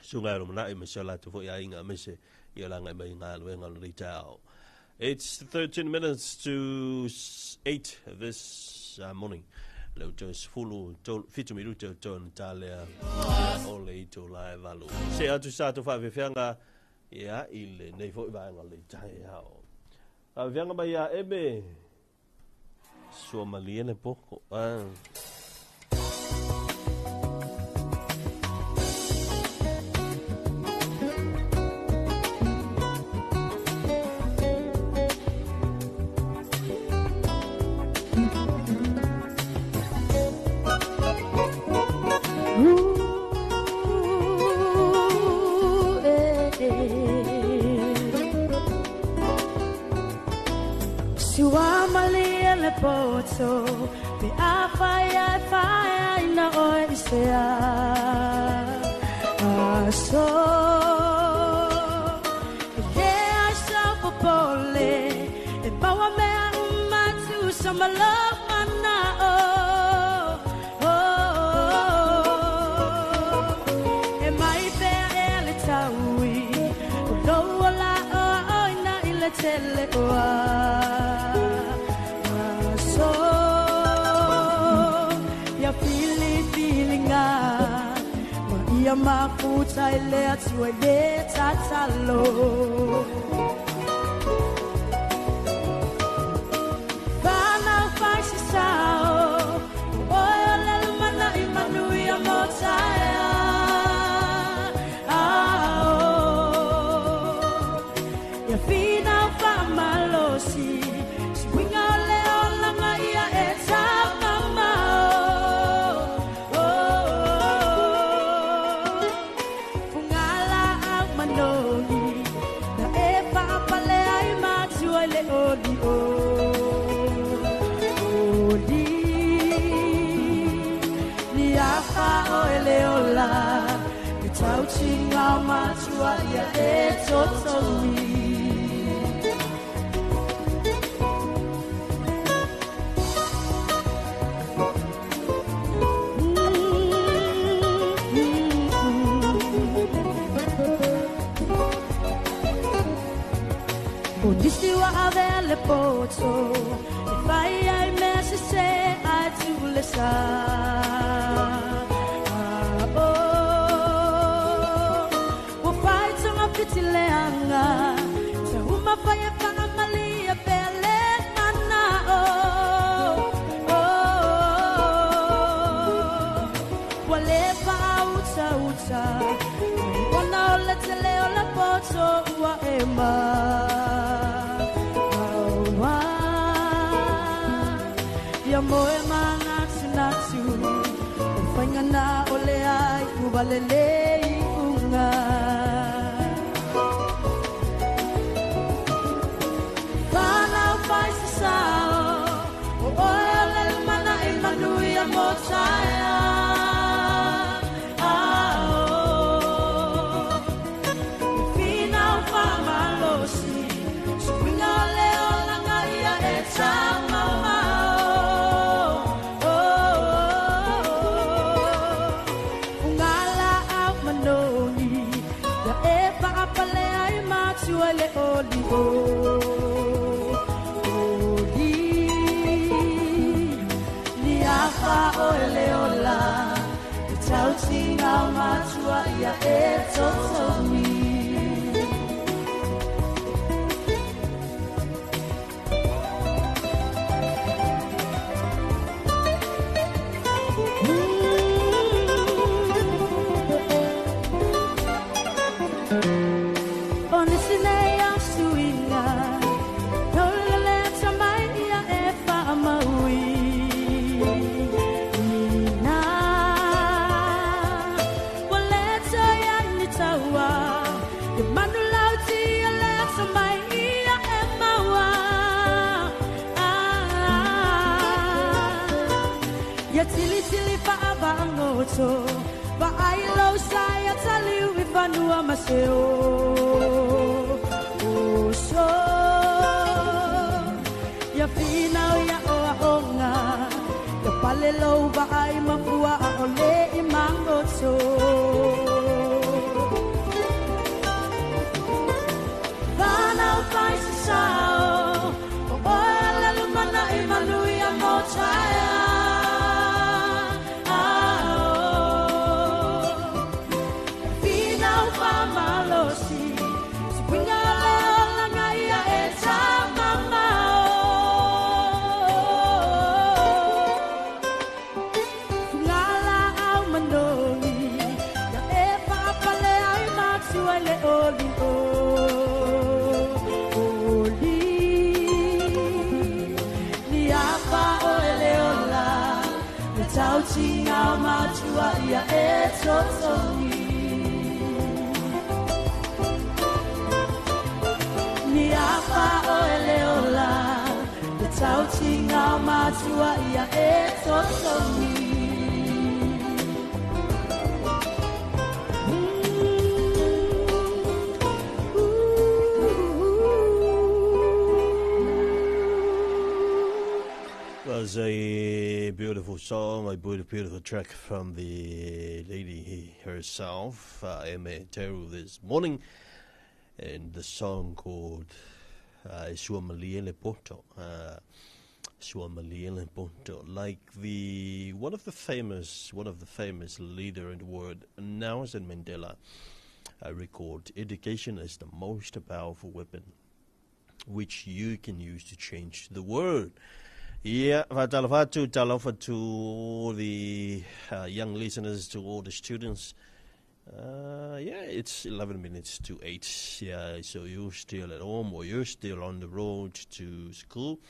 susuga e lumanai ma si o latou foi aiga aemaise i o laga mai galuega o lenei taeao. It's 13 minutes to 8 this morning. Le uto sefulu fitu minute o tona talea o le itula e valu. Se atu sa tu faafeafeaga ia i lenei foi vaega o le taeao. Faafeafeaga mai ia Eme. Sua malie le poko. Ah. Poto pe a whai ai whai ai na oe i se a aso e le ai sa popole e maua mea umatu sa malofa na o oh, e mai pea e le taui o loa la o oi na i le tele oa. Ia mafuta i le atua i le tatalo. Whanau whai se sao, o oe o le lumana i manuia mō taea. Ao. Ia whina whamalosi, suinga o le olanga ia e tāmamao. Matua ia e totoi. O nisi wa ave le poto e whai ai mea se se ai tu le sa. Fiti leanga te uma whai e whangamali e pea le mana o. Oh, wa le pa uta uta ona o le tele o le poto ua e ma. Aua ia moe manatu natu o whainga na o le ai uwalele i unga. Ia e totomi. O nisi nei au suinga, taula le tamai ia e whaamaui. Ina, wa le toi ai ni taua, ia manu lau tia le tamai ia e maua. Ah, ia tili tili whaavangoto, Vaai lou sa ia taliu i fanua ma se o uso. Ia finau ia oaoga, ia pale lou vaai ma fua a o le i magoto. Whanau whai se sao, o oe le lumana i manuia mo taia. Finau wha malosi, si winga le olanga ia e tamamao. Ngala au manongi, ia e whaapale ai matua i le oli o. Oli, ni apa o e le ola, le tautinga o matua ia e totogi. Ni apa o e le ola, le tautinga o matua ia e totogi. Was a beautiful song, a beautiful, beautiful track from the lady herself, Eme Eteru, this morning, and the song called Sua Malie Le Poto. Sua Malie Le Poto, like the one of the famous leader in the world, Nelson Mandela, record, education is the most powerful weapon which you can use to change the world. Yeah, whātalofa talofa to all the young listeners, to all the students. Yeah, it's 11 minutes to 8. Yeah, so you're still at home or you're still on the road to school.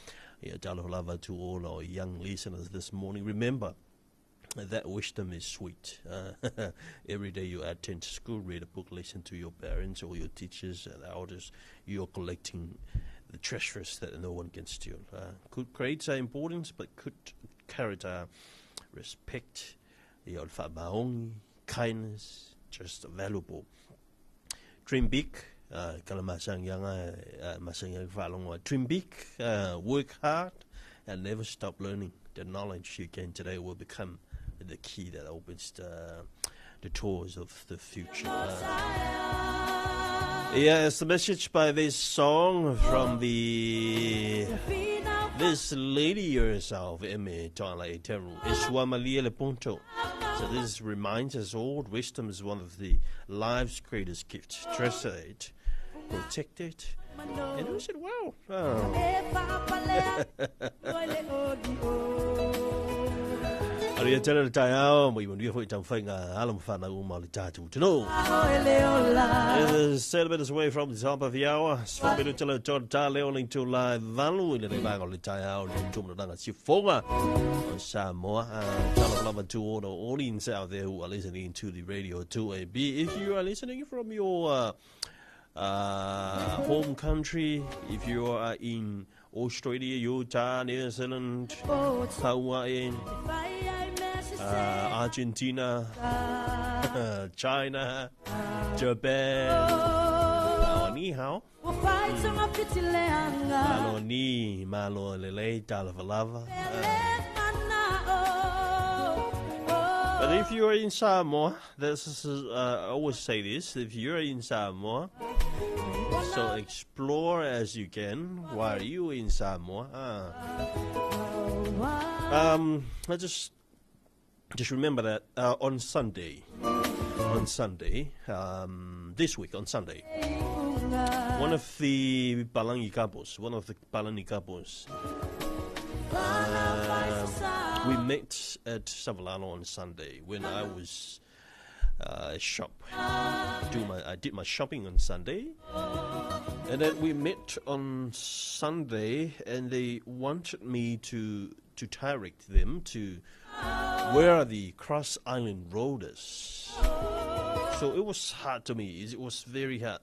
Yeah, talofa lava to all our young listeners this morning. Remember that wisdom is sweet. Every day you attend school, read a book, listen to your parents or your teachers and elders. You're collecting the treasures that no one can steal. Good grades are important, but good character, respect, your whaamaongi, kindness, just valuable. Dream big. Kala masangianga, masangianga whalongoa. Dream big, work hard, and never stop learning. The knowledge you gain today will become the key that opens the doors of the future. Yeah, it's the message by this song from this lady herself, Eme Toala Eteru, Sua Malie Le Poto. So this reminds us all, wisdom is one of the life's greatest gifts. Treasure it, protect it, and use it well. Oh. Aria tele le taiao, mo i manuia foi tau whainga ala mwhana uma le tātou tino. It is 7 minutes away from the top of the hour. 4 minutes tele tō tā leo ling tū lai valu i le vanga o le taiao le tūmuna si fonga o Samoa. Talo lava to all the audience out there who are listening to the radio 2AB. If you are listening from your home country, if you are in Australia, Utah, New Zealand, Hawaii, Argentina, China, Japan, ni hao. Malo ni, malo lele, talava lava. But if you're in Samoa, this is, I always say this, if you're in Samoa, so explore as you can while you're in Samoa. I just remember that on Sunday, this week on Sunday, one of the Palangi couples, we met at Savalalo on Sunday when I was shop. I did my shopping on Sunday, and then we met on Sunday, and they wanted me to direct them to where the Cross Island Road is. So it was hard to me. It was very hard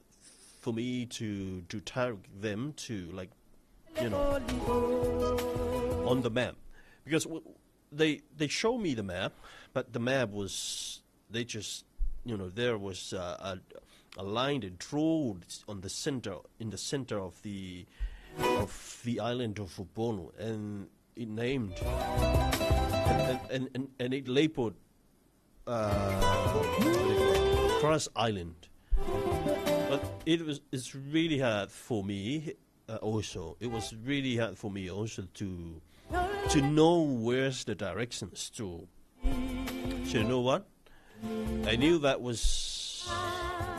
for me to direct them to, like, you know, on the map, because they showed me the map, but the map was They just, you know, there was a line that drew on the center, in the center of the island of Upolu, and it named and it labeled Cross Island. But it's really hard for me also. It was really hard for me also to know where's the directions to. So you know what? I knew that was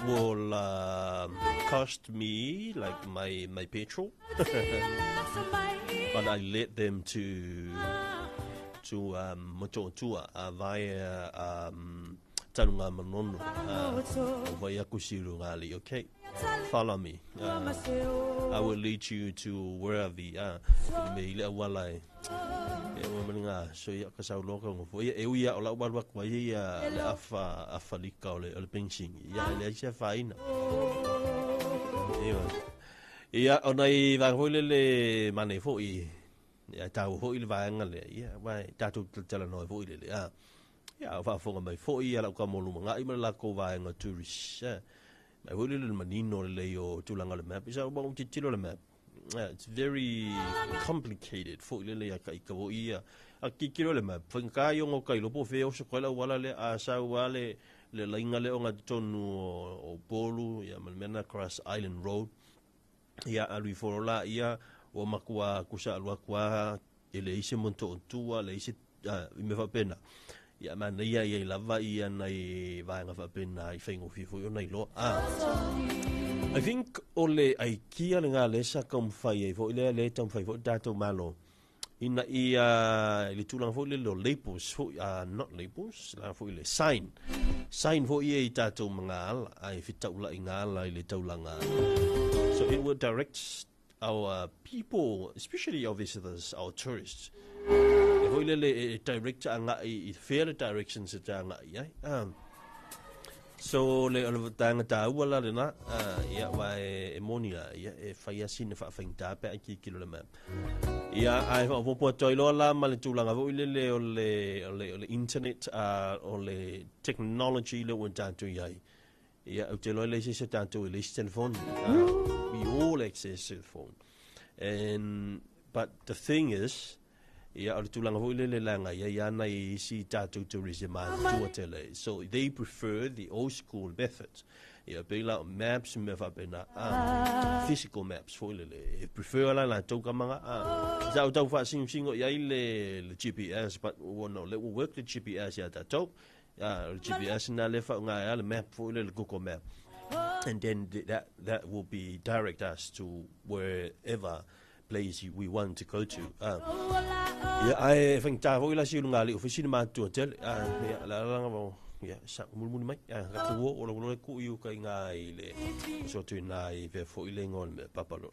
will cost me like my petrol, but I led them to Motootua via Tanunga Manono, via Kusiru Ngali. Okay, follow me. I will lead you to where the me wala so ia ka sauloka ngo ia e uia o la walwa kwa ia le afa afalika o le pension ia le asia faina ia ona i va hoi le mane foi ia tau hoi le vaanga le ia vai tatu tala no foi le a ia fa fonga mai foi ia la ka molu ngai ma la ko vaanga tourist mai hoi le manino le o tulanga le map isa o titilo le map. It's very complicated for le ia ka ika ia a kikiro le map whanka i o kai lopo fe o sokola wala le a sa wale le lainga le onga tonu o Polu ia malmena Cross Island Road ia alui forola ia o makua kusa alua kwa ele ise monto tua le ise i me whapena ia mana ia ia lava ia nei vaenga whapena i whaingo fifo i ona iloa. I think o le aikia le ngā lesa kaumwhai e fo i lea le taumwhai fo tātou malo. Ina ia le tūlanga fo i le labels fo, not labels, la fo i le sign. Sign fo i e tātou mga ala, ai fitaula i ngā ala i le taulanga. So it will direct our people, especially our visitors, our tourists. E fo i le le direct a ngā i fair directions e tā ngā i ai. So le o tanga taua la lena ia wa e moni la ia e whai asina whaawhainga pe ai ki kilo le map. Ia ai wha toi loa la ma le tūlanga vo i le o le internet o le technology le ua tātou iai. Ia au te loa le se tātou i le isi telefone. We all access the phone. And but the thing is ia o le tūlanga foi le langa ia ia nei isi tātou tourism a tua tele. So they prefer the old school methods. Ia pela maps me whapena physical maps foi le prefer la tau kamanga sa o tau wha singo ia i le GPS, but no le will work the GPS ia tātou le GPS na le wha ngā le map foi le Google map, and then that will be direct us to wherever place we want to go to. Ia ai whang tā hoi la si lunga li ofisi ni mātua tele. Ia la langa mo ia sa mulmuli mai. Ka kuo o le ku iu kai ngā i le so tu nā i pe fo i le ngol me papa lo.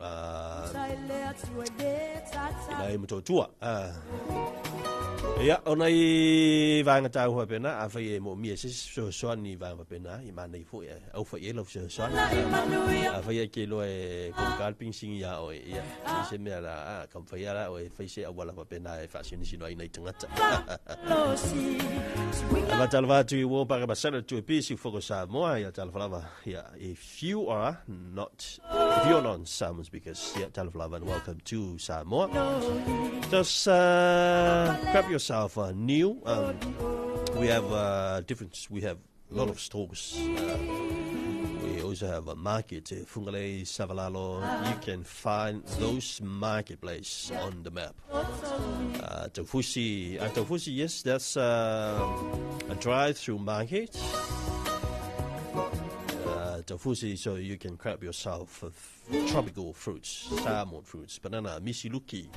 Ina i matotua. Ia ona i vaanga tā hua pena a whai e mo mia se so so ni vaanga pena i mana i fo ia au whai e lau so so a whai e ke loa e kongkalping singi ia oe ia se mea la ka whai ala oe whai se awala pena e whaasini sino ai nei tangata. Ava talava atu i wō paka masala tu e pisi foko Samoa ia talava ia if you are not if you're not Samoan speakers ia talava and welcome to Samoa. Just grab yourself a new. We have different. We have a lot of stores. We also have a market, Fugalei, Savalalo. You can find those marketplace on the map. Taufusi, Taufusi, yes, that's a drive-through market. Taufusi, so you can grab yourself tropical fruits, salmon fruits, banana, misiluki,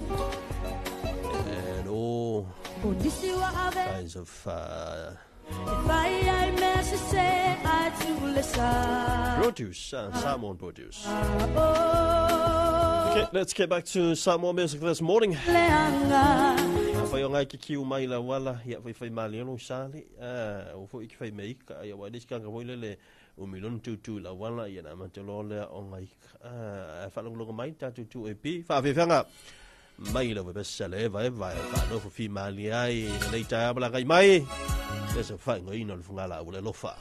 and all kinds of produce, salmon produce. Okay, let's get back to Samoa music this morning. Whai o ngai ki kiu mai la wala, ia whai whai mali ano sale, o fo i ki whai meika, ia wai nis kanga wai lele, o milon tūtū la wala, ia na mate lea o ngai, whalongolongo mai, tā tūtū e pi, whaawhiwhanga, mai la webesa le vai vai, whanofo fi mali ai, nei tā abala kai mai. Le se faaigoaina o le fugalaau o le alofa.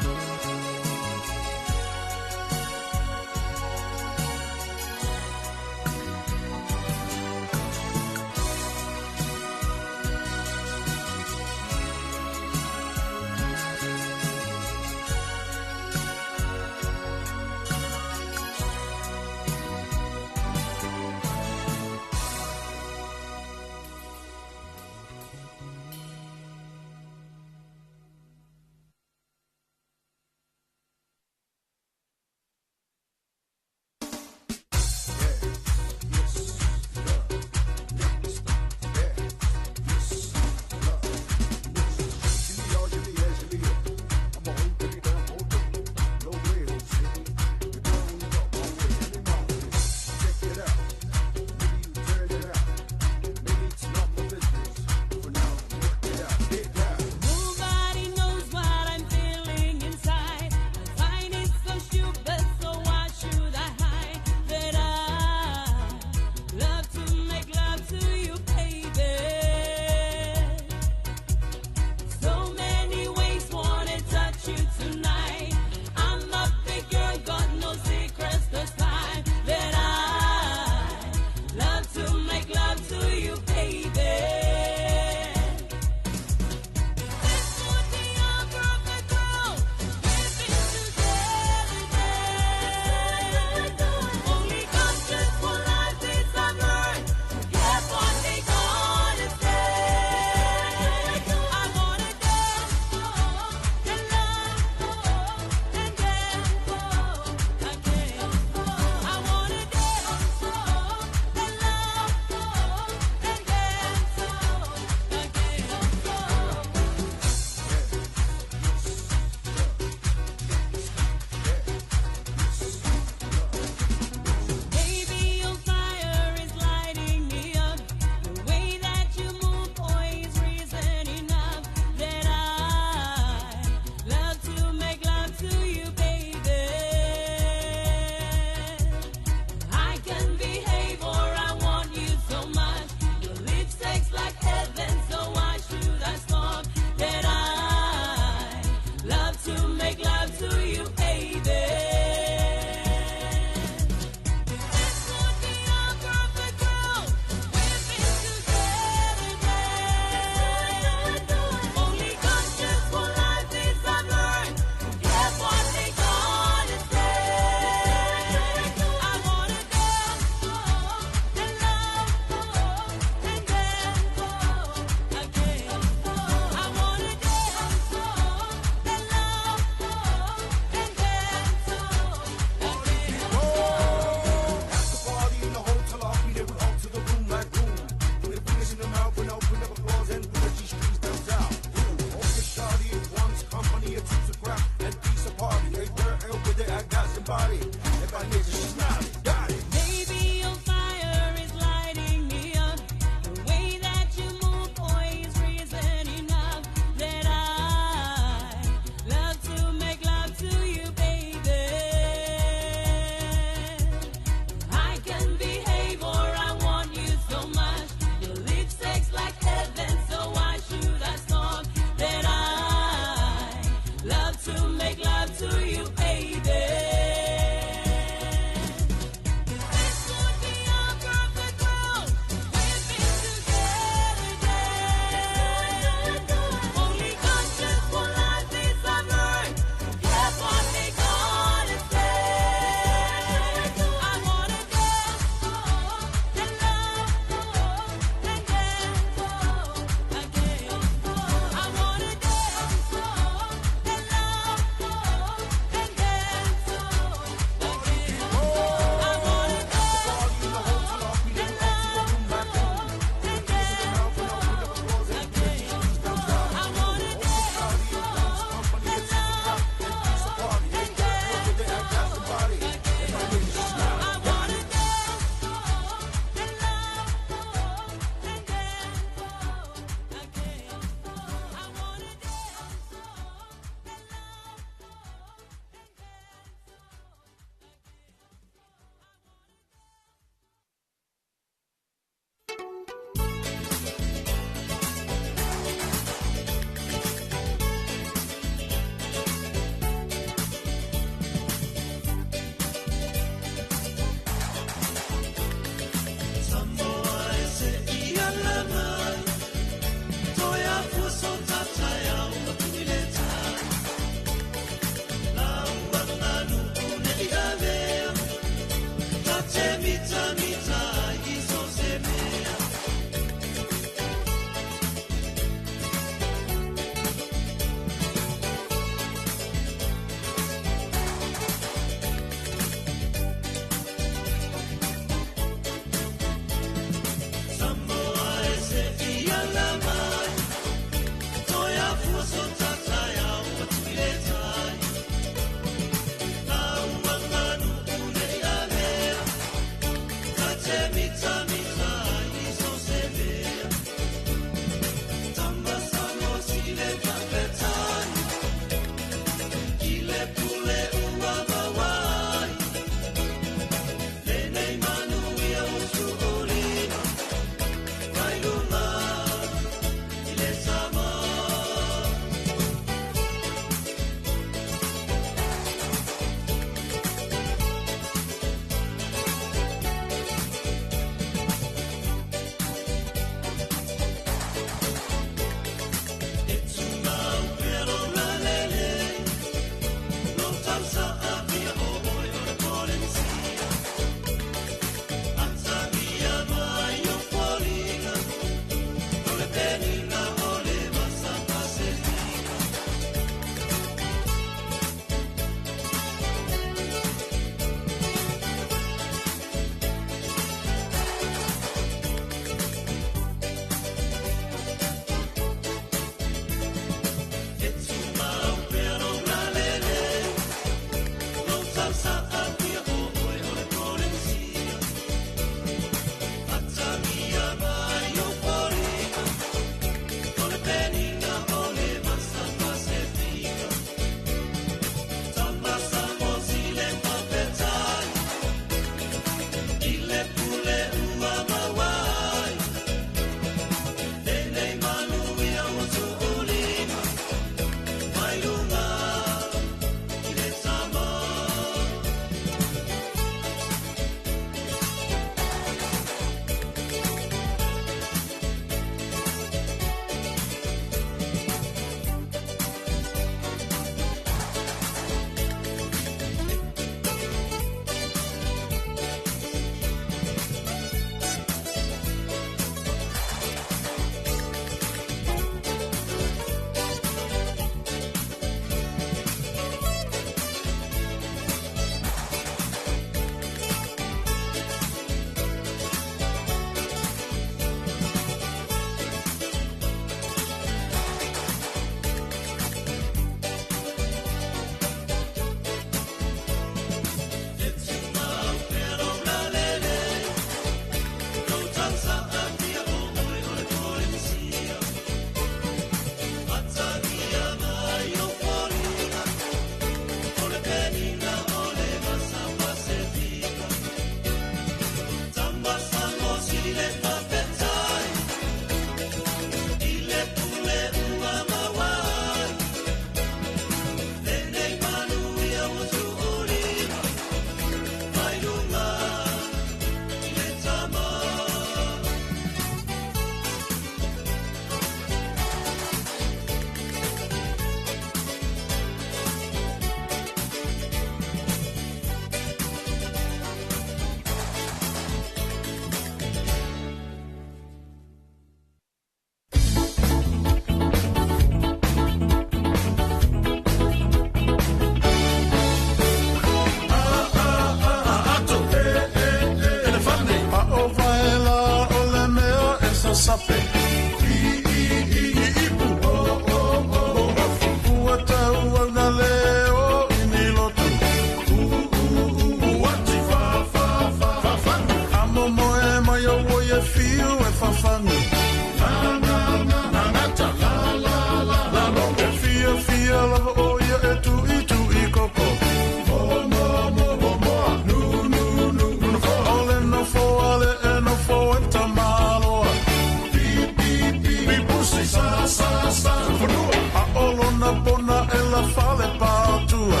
la fale patua.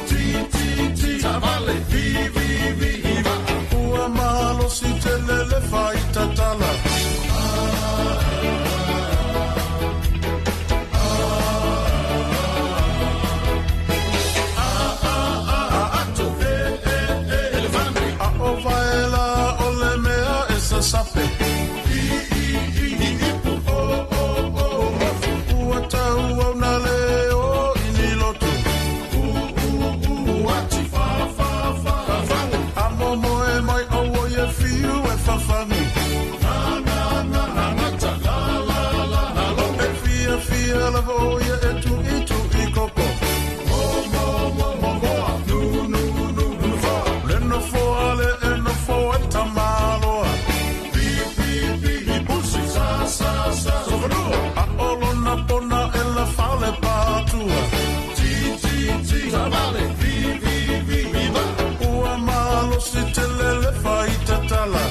Ti ti ti tavale vi vi vi iva. Ua malosi tele le faitatala. Sape. I i i i ipu o o o ua tau au na le o ini lotu. U u u ati fa fa fa fangu. A momo e mai o o ye fiu e fa fangu. Na na na na ngata la la la la lo. E fia fia la vo ye e tu i tu i koko. Mo mo mo mo moa. Nu nu nu nu fa. Le no fo ale e no fo e tamaloa. Sa sa a olona pona e la fale patua. Ti ti ti tavale vi vi vi viva. Ua malosi tele le faitatala.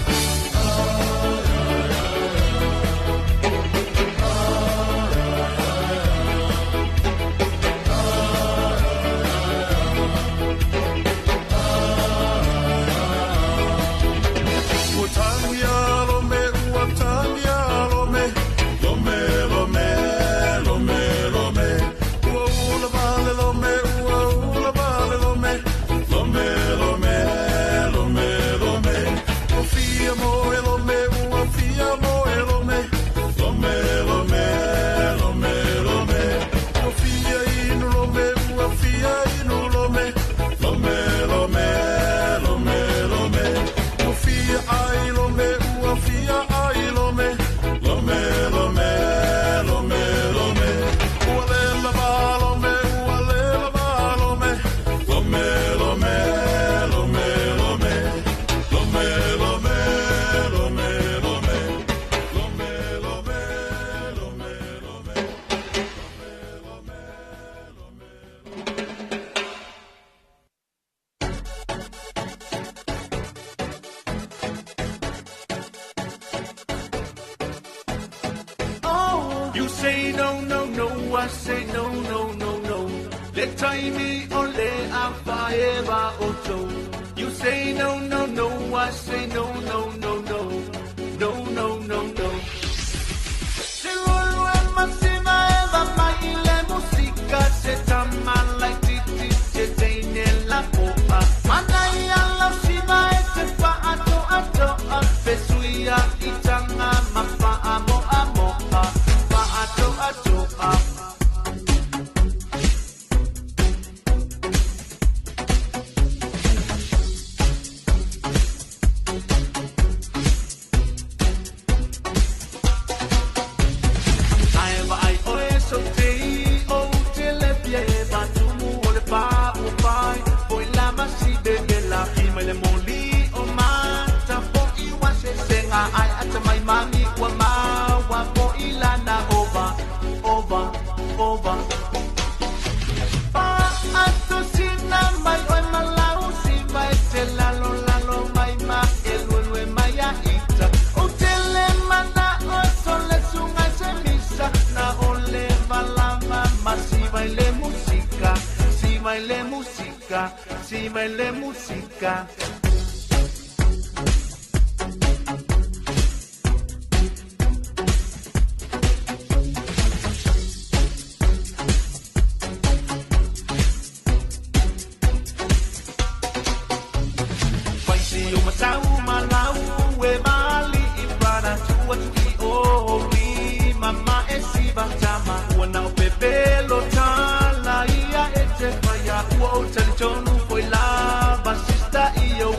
Ua tangia lome, ua tangia lome. Lome, lome, lome, lome. Ua ula vale lome, ua ula vale lome. Lome, lome, lome, lome. Ua fia moe lome, ua fia moe lome. Lome, lome, lome, lome. Ua fia inu lome, ua fia inu lome. Lome, lome, lome, lome. Ua fia ai lome, ua fia ai lome. Lome, lome, lome, lome. Ua lela va lome, ua lela va lome. Lome, lome, lome, lome. Lome, lome, lome, lome. Lome, lome, lome, lome. You say no, no, no, I say no, no, no, no. Le taimi o le afa eva oto. You say no, no, no, I say no, no, no, no. No, no, no, no. Se lolo e masima eva mai le musika. Se tama lai titi se teine la poa. Manai ala sima e te pa ato ato a. Fesuia itanga mapa amo amo a. Pa ato ato a. Si baile música. Paisi o masau malau e mali i prana tua tui o li mama e si batama ua nao pepelo tala ia e te paia ua o talitonu foi lava sista i o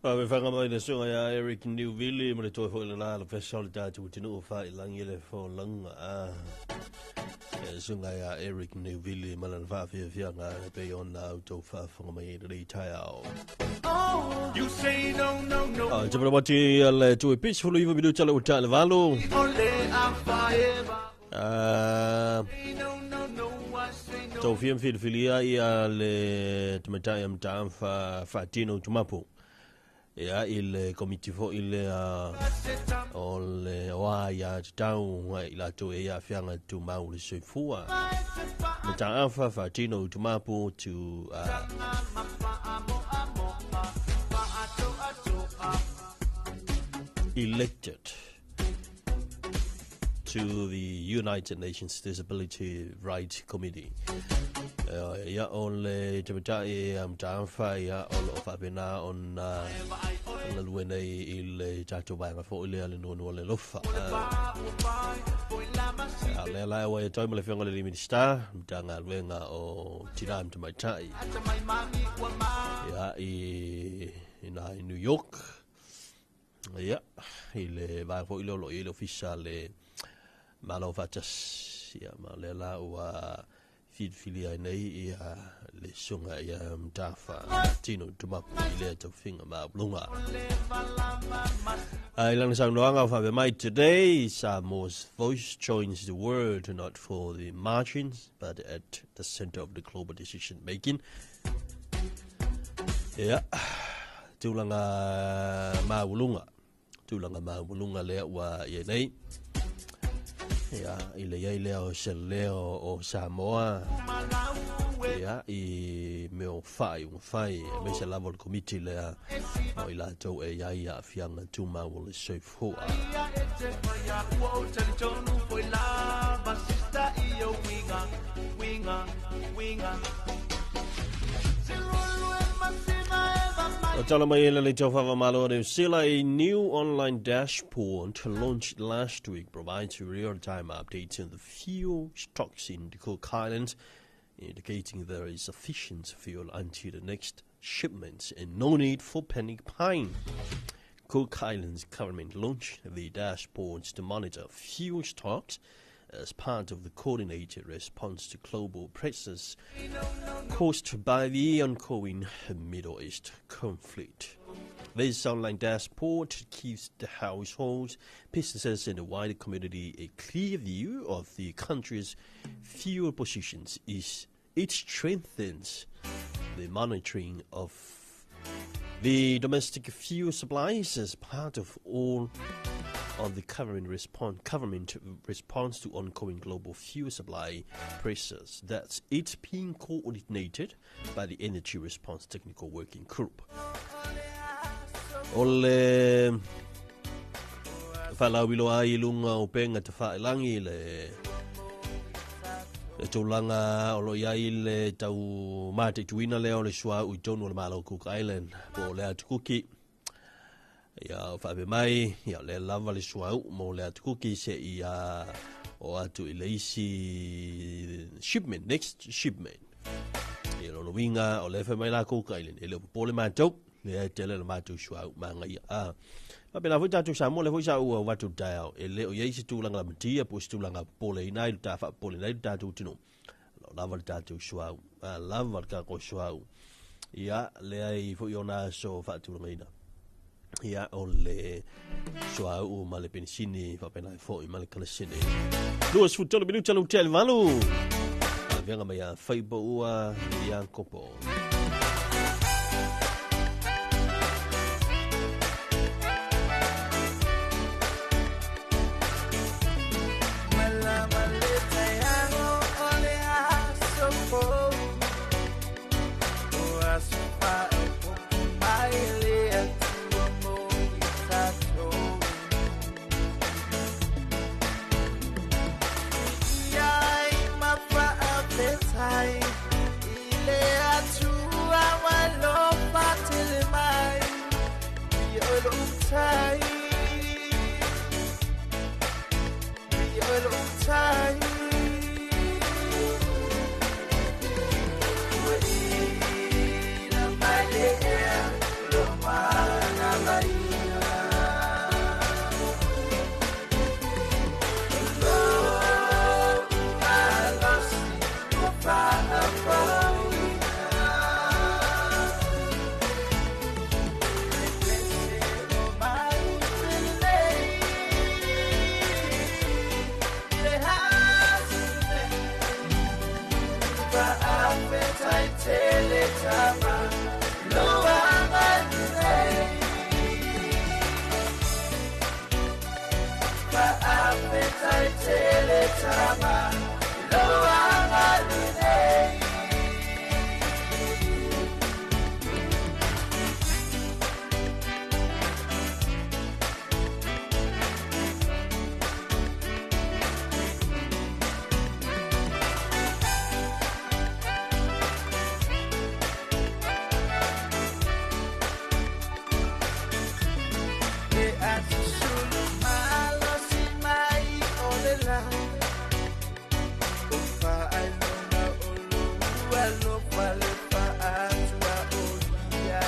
Faafefaga mai le susuga ia Eric Newville ma le toe foi lena le fesa o le tatou atunuu faailangi le folauga a le susuga ia Eric Newville ma lana faafiafiaga e pei ona outou faafofoga mai ai lenei taeao. You say no, no, no. A te wati le tui pis fulu iwa minuta le uta le valu. Ole a faeva. Ah, No, no, no, I say no. tau fia filifilia ia le tamatai am taam fa faatino tumapu. Ia i le komiti foi lea o le oa ia tatau i latou e aafiaga tumau le soifua. Mataafa Faatino Utumapu to elected to the United Nations Disability Rights Committee. Ia o le tamatai a Mataafa ia o lo o faapena ona galue nei i le tatou vaega foi lea le nuanua le lofa. A lea la ua e toi ma le afioga i le Minista Matagaluega o Tina ma Tamaitai ia i ina i New York. Ia, i le vaega foi lea o lo o i ai le ofisa le Malo Faatasi. Ia, ma lea la ua filifilia ai nei ia le susuga ia Matafa Tino Tumapu i lea taufiga maualuga. I lana saunoaga o faapea mai, Today, Samoa's voice joins the world not for the margins, but at the center of the global decision making. Ia, tulaga maualuga, tulaga maualuga lea ua i ai nei. Ia, i le iai lea o se leo o Samoa, ia, i mea o faaiuga fai, aemaise lava o le komiti lea o i latou e iai aafiaga tumau o le soifua. O tala mai ele le taufafa malo o New Zealand, a new online dashboard launched last week provides real-time updates on the fuel stocks in the Cook Islands, indicating there is sufficient fuel until the next shipment and no need for panic buying. Cook Islands government launched the dashboards to monitor fuel stocks as part of the coordinated response to global pressures caused by the ongoing Middle East conflict. This online dashboard gives the households, businesses and the wider community a clear view of the country's fuel positions. It strengthens the monitoring of the domestic fuel supplies as part of all of the government response to ongoing global fuel supply pressures. That's it's being coordinated by the Energy Response Technical Working Group. O le whalauiloa ai i lunga o penga te whaelangi le le tulaga o lo o i ai le tau mataituina lea o le suauu i totonu o le Malo o Cook Island po o le Atu Kuki. Ia o faapea mai, ia o lea lava le suauu mo le Atu Kuki se i a o atu i le isi shipment, next shipment. Ia lona uiga o lea e fai mai la Cook Island, e le o popole matou, lea e tele le matou suauu magaia. A faapena foi tatou Samoa, lea foi sa ou avatu i le taeao, e le o i ai se tulaga lamatia po o se tulaga popoleina ai, ta faapopoleina ai le tatou atunuu. O lo o lava le tatou suauu, a lava le tatou suauu. Ia, lea e i ai foi ona aso faatulagaina. Ia, o le suauu ma le penisini faapena ai foi ma le kalasini. 23 minuta le utea i le valu. Aveaga mai a Faipaua Iakopo. Fa'afetai tele tama loanga lelei. Fa'afetai tele tama loanga lelei. Le asusulu malo si mai o le la. O fa ai longa o lo ua lo fa le fa atua o ia.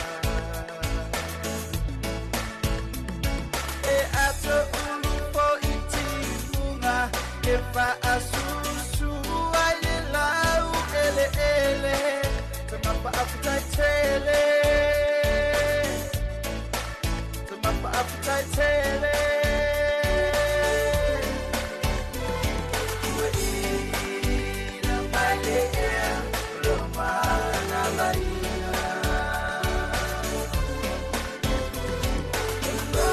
E ato ulu po i timunga e fa asusu ai le lau ele ele. Te mapa afutai tele. Te mapa afutai tele. Ua ila mai le ea, lo mana maina. Lo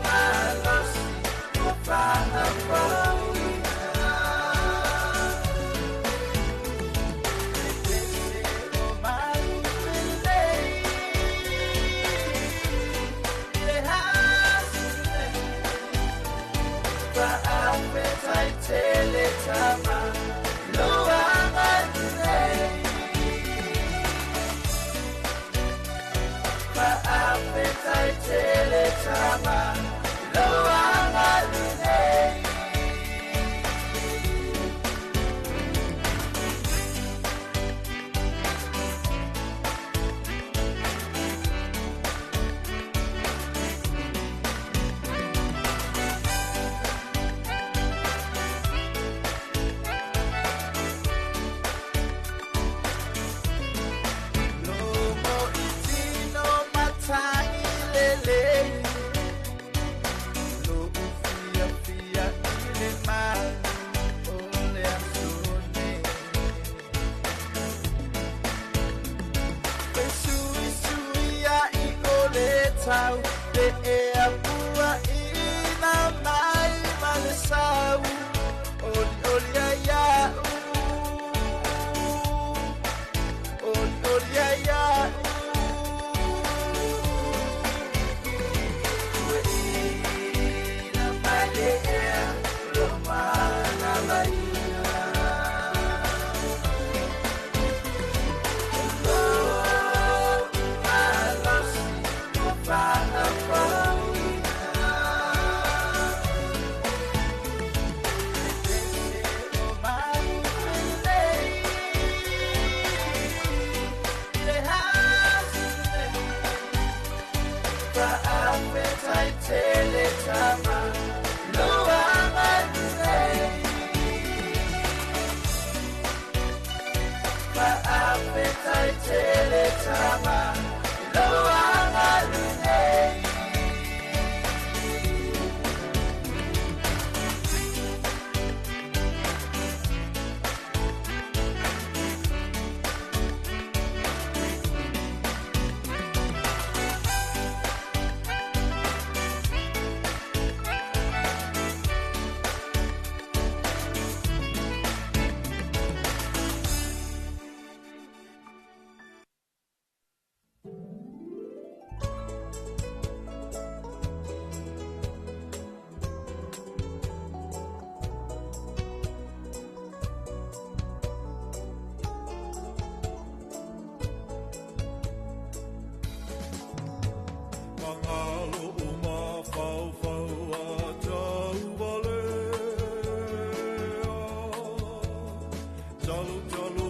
malosi o whaafaina. Le pese o malu pelei, le hasule. Fa'afetai tele tama loanga lelei. Fa'afetai tele tama loanga lelei. Lomo itino matai lelei. Lo ufia fia ile malu o le asone. Pe sui sui a i o le tau, le ea pua ina mai ma le sau. Oli oli a ia u. Oli oli a ia u. Ua ila mai le ea, lo mana maina. Lo malosi o whaafaina. Le pese o malu pelei, le hasule. Fa'afetai tele tama loanga lelei. Fa'afetai tele tama loanga lelei. Mangalo o mafaufau a tauvalea. Talo talo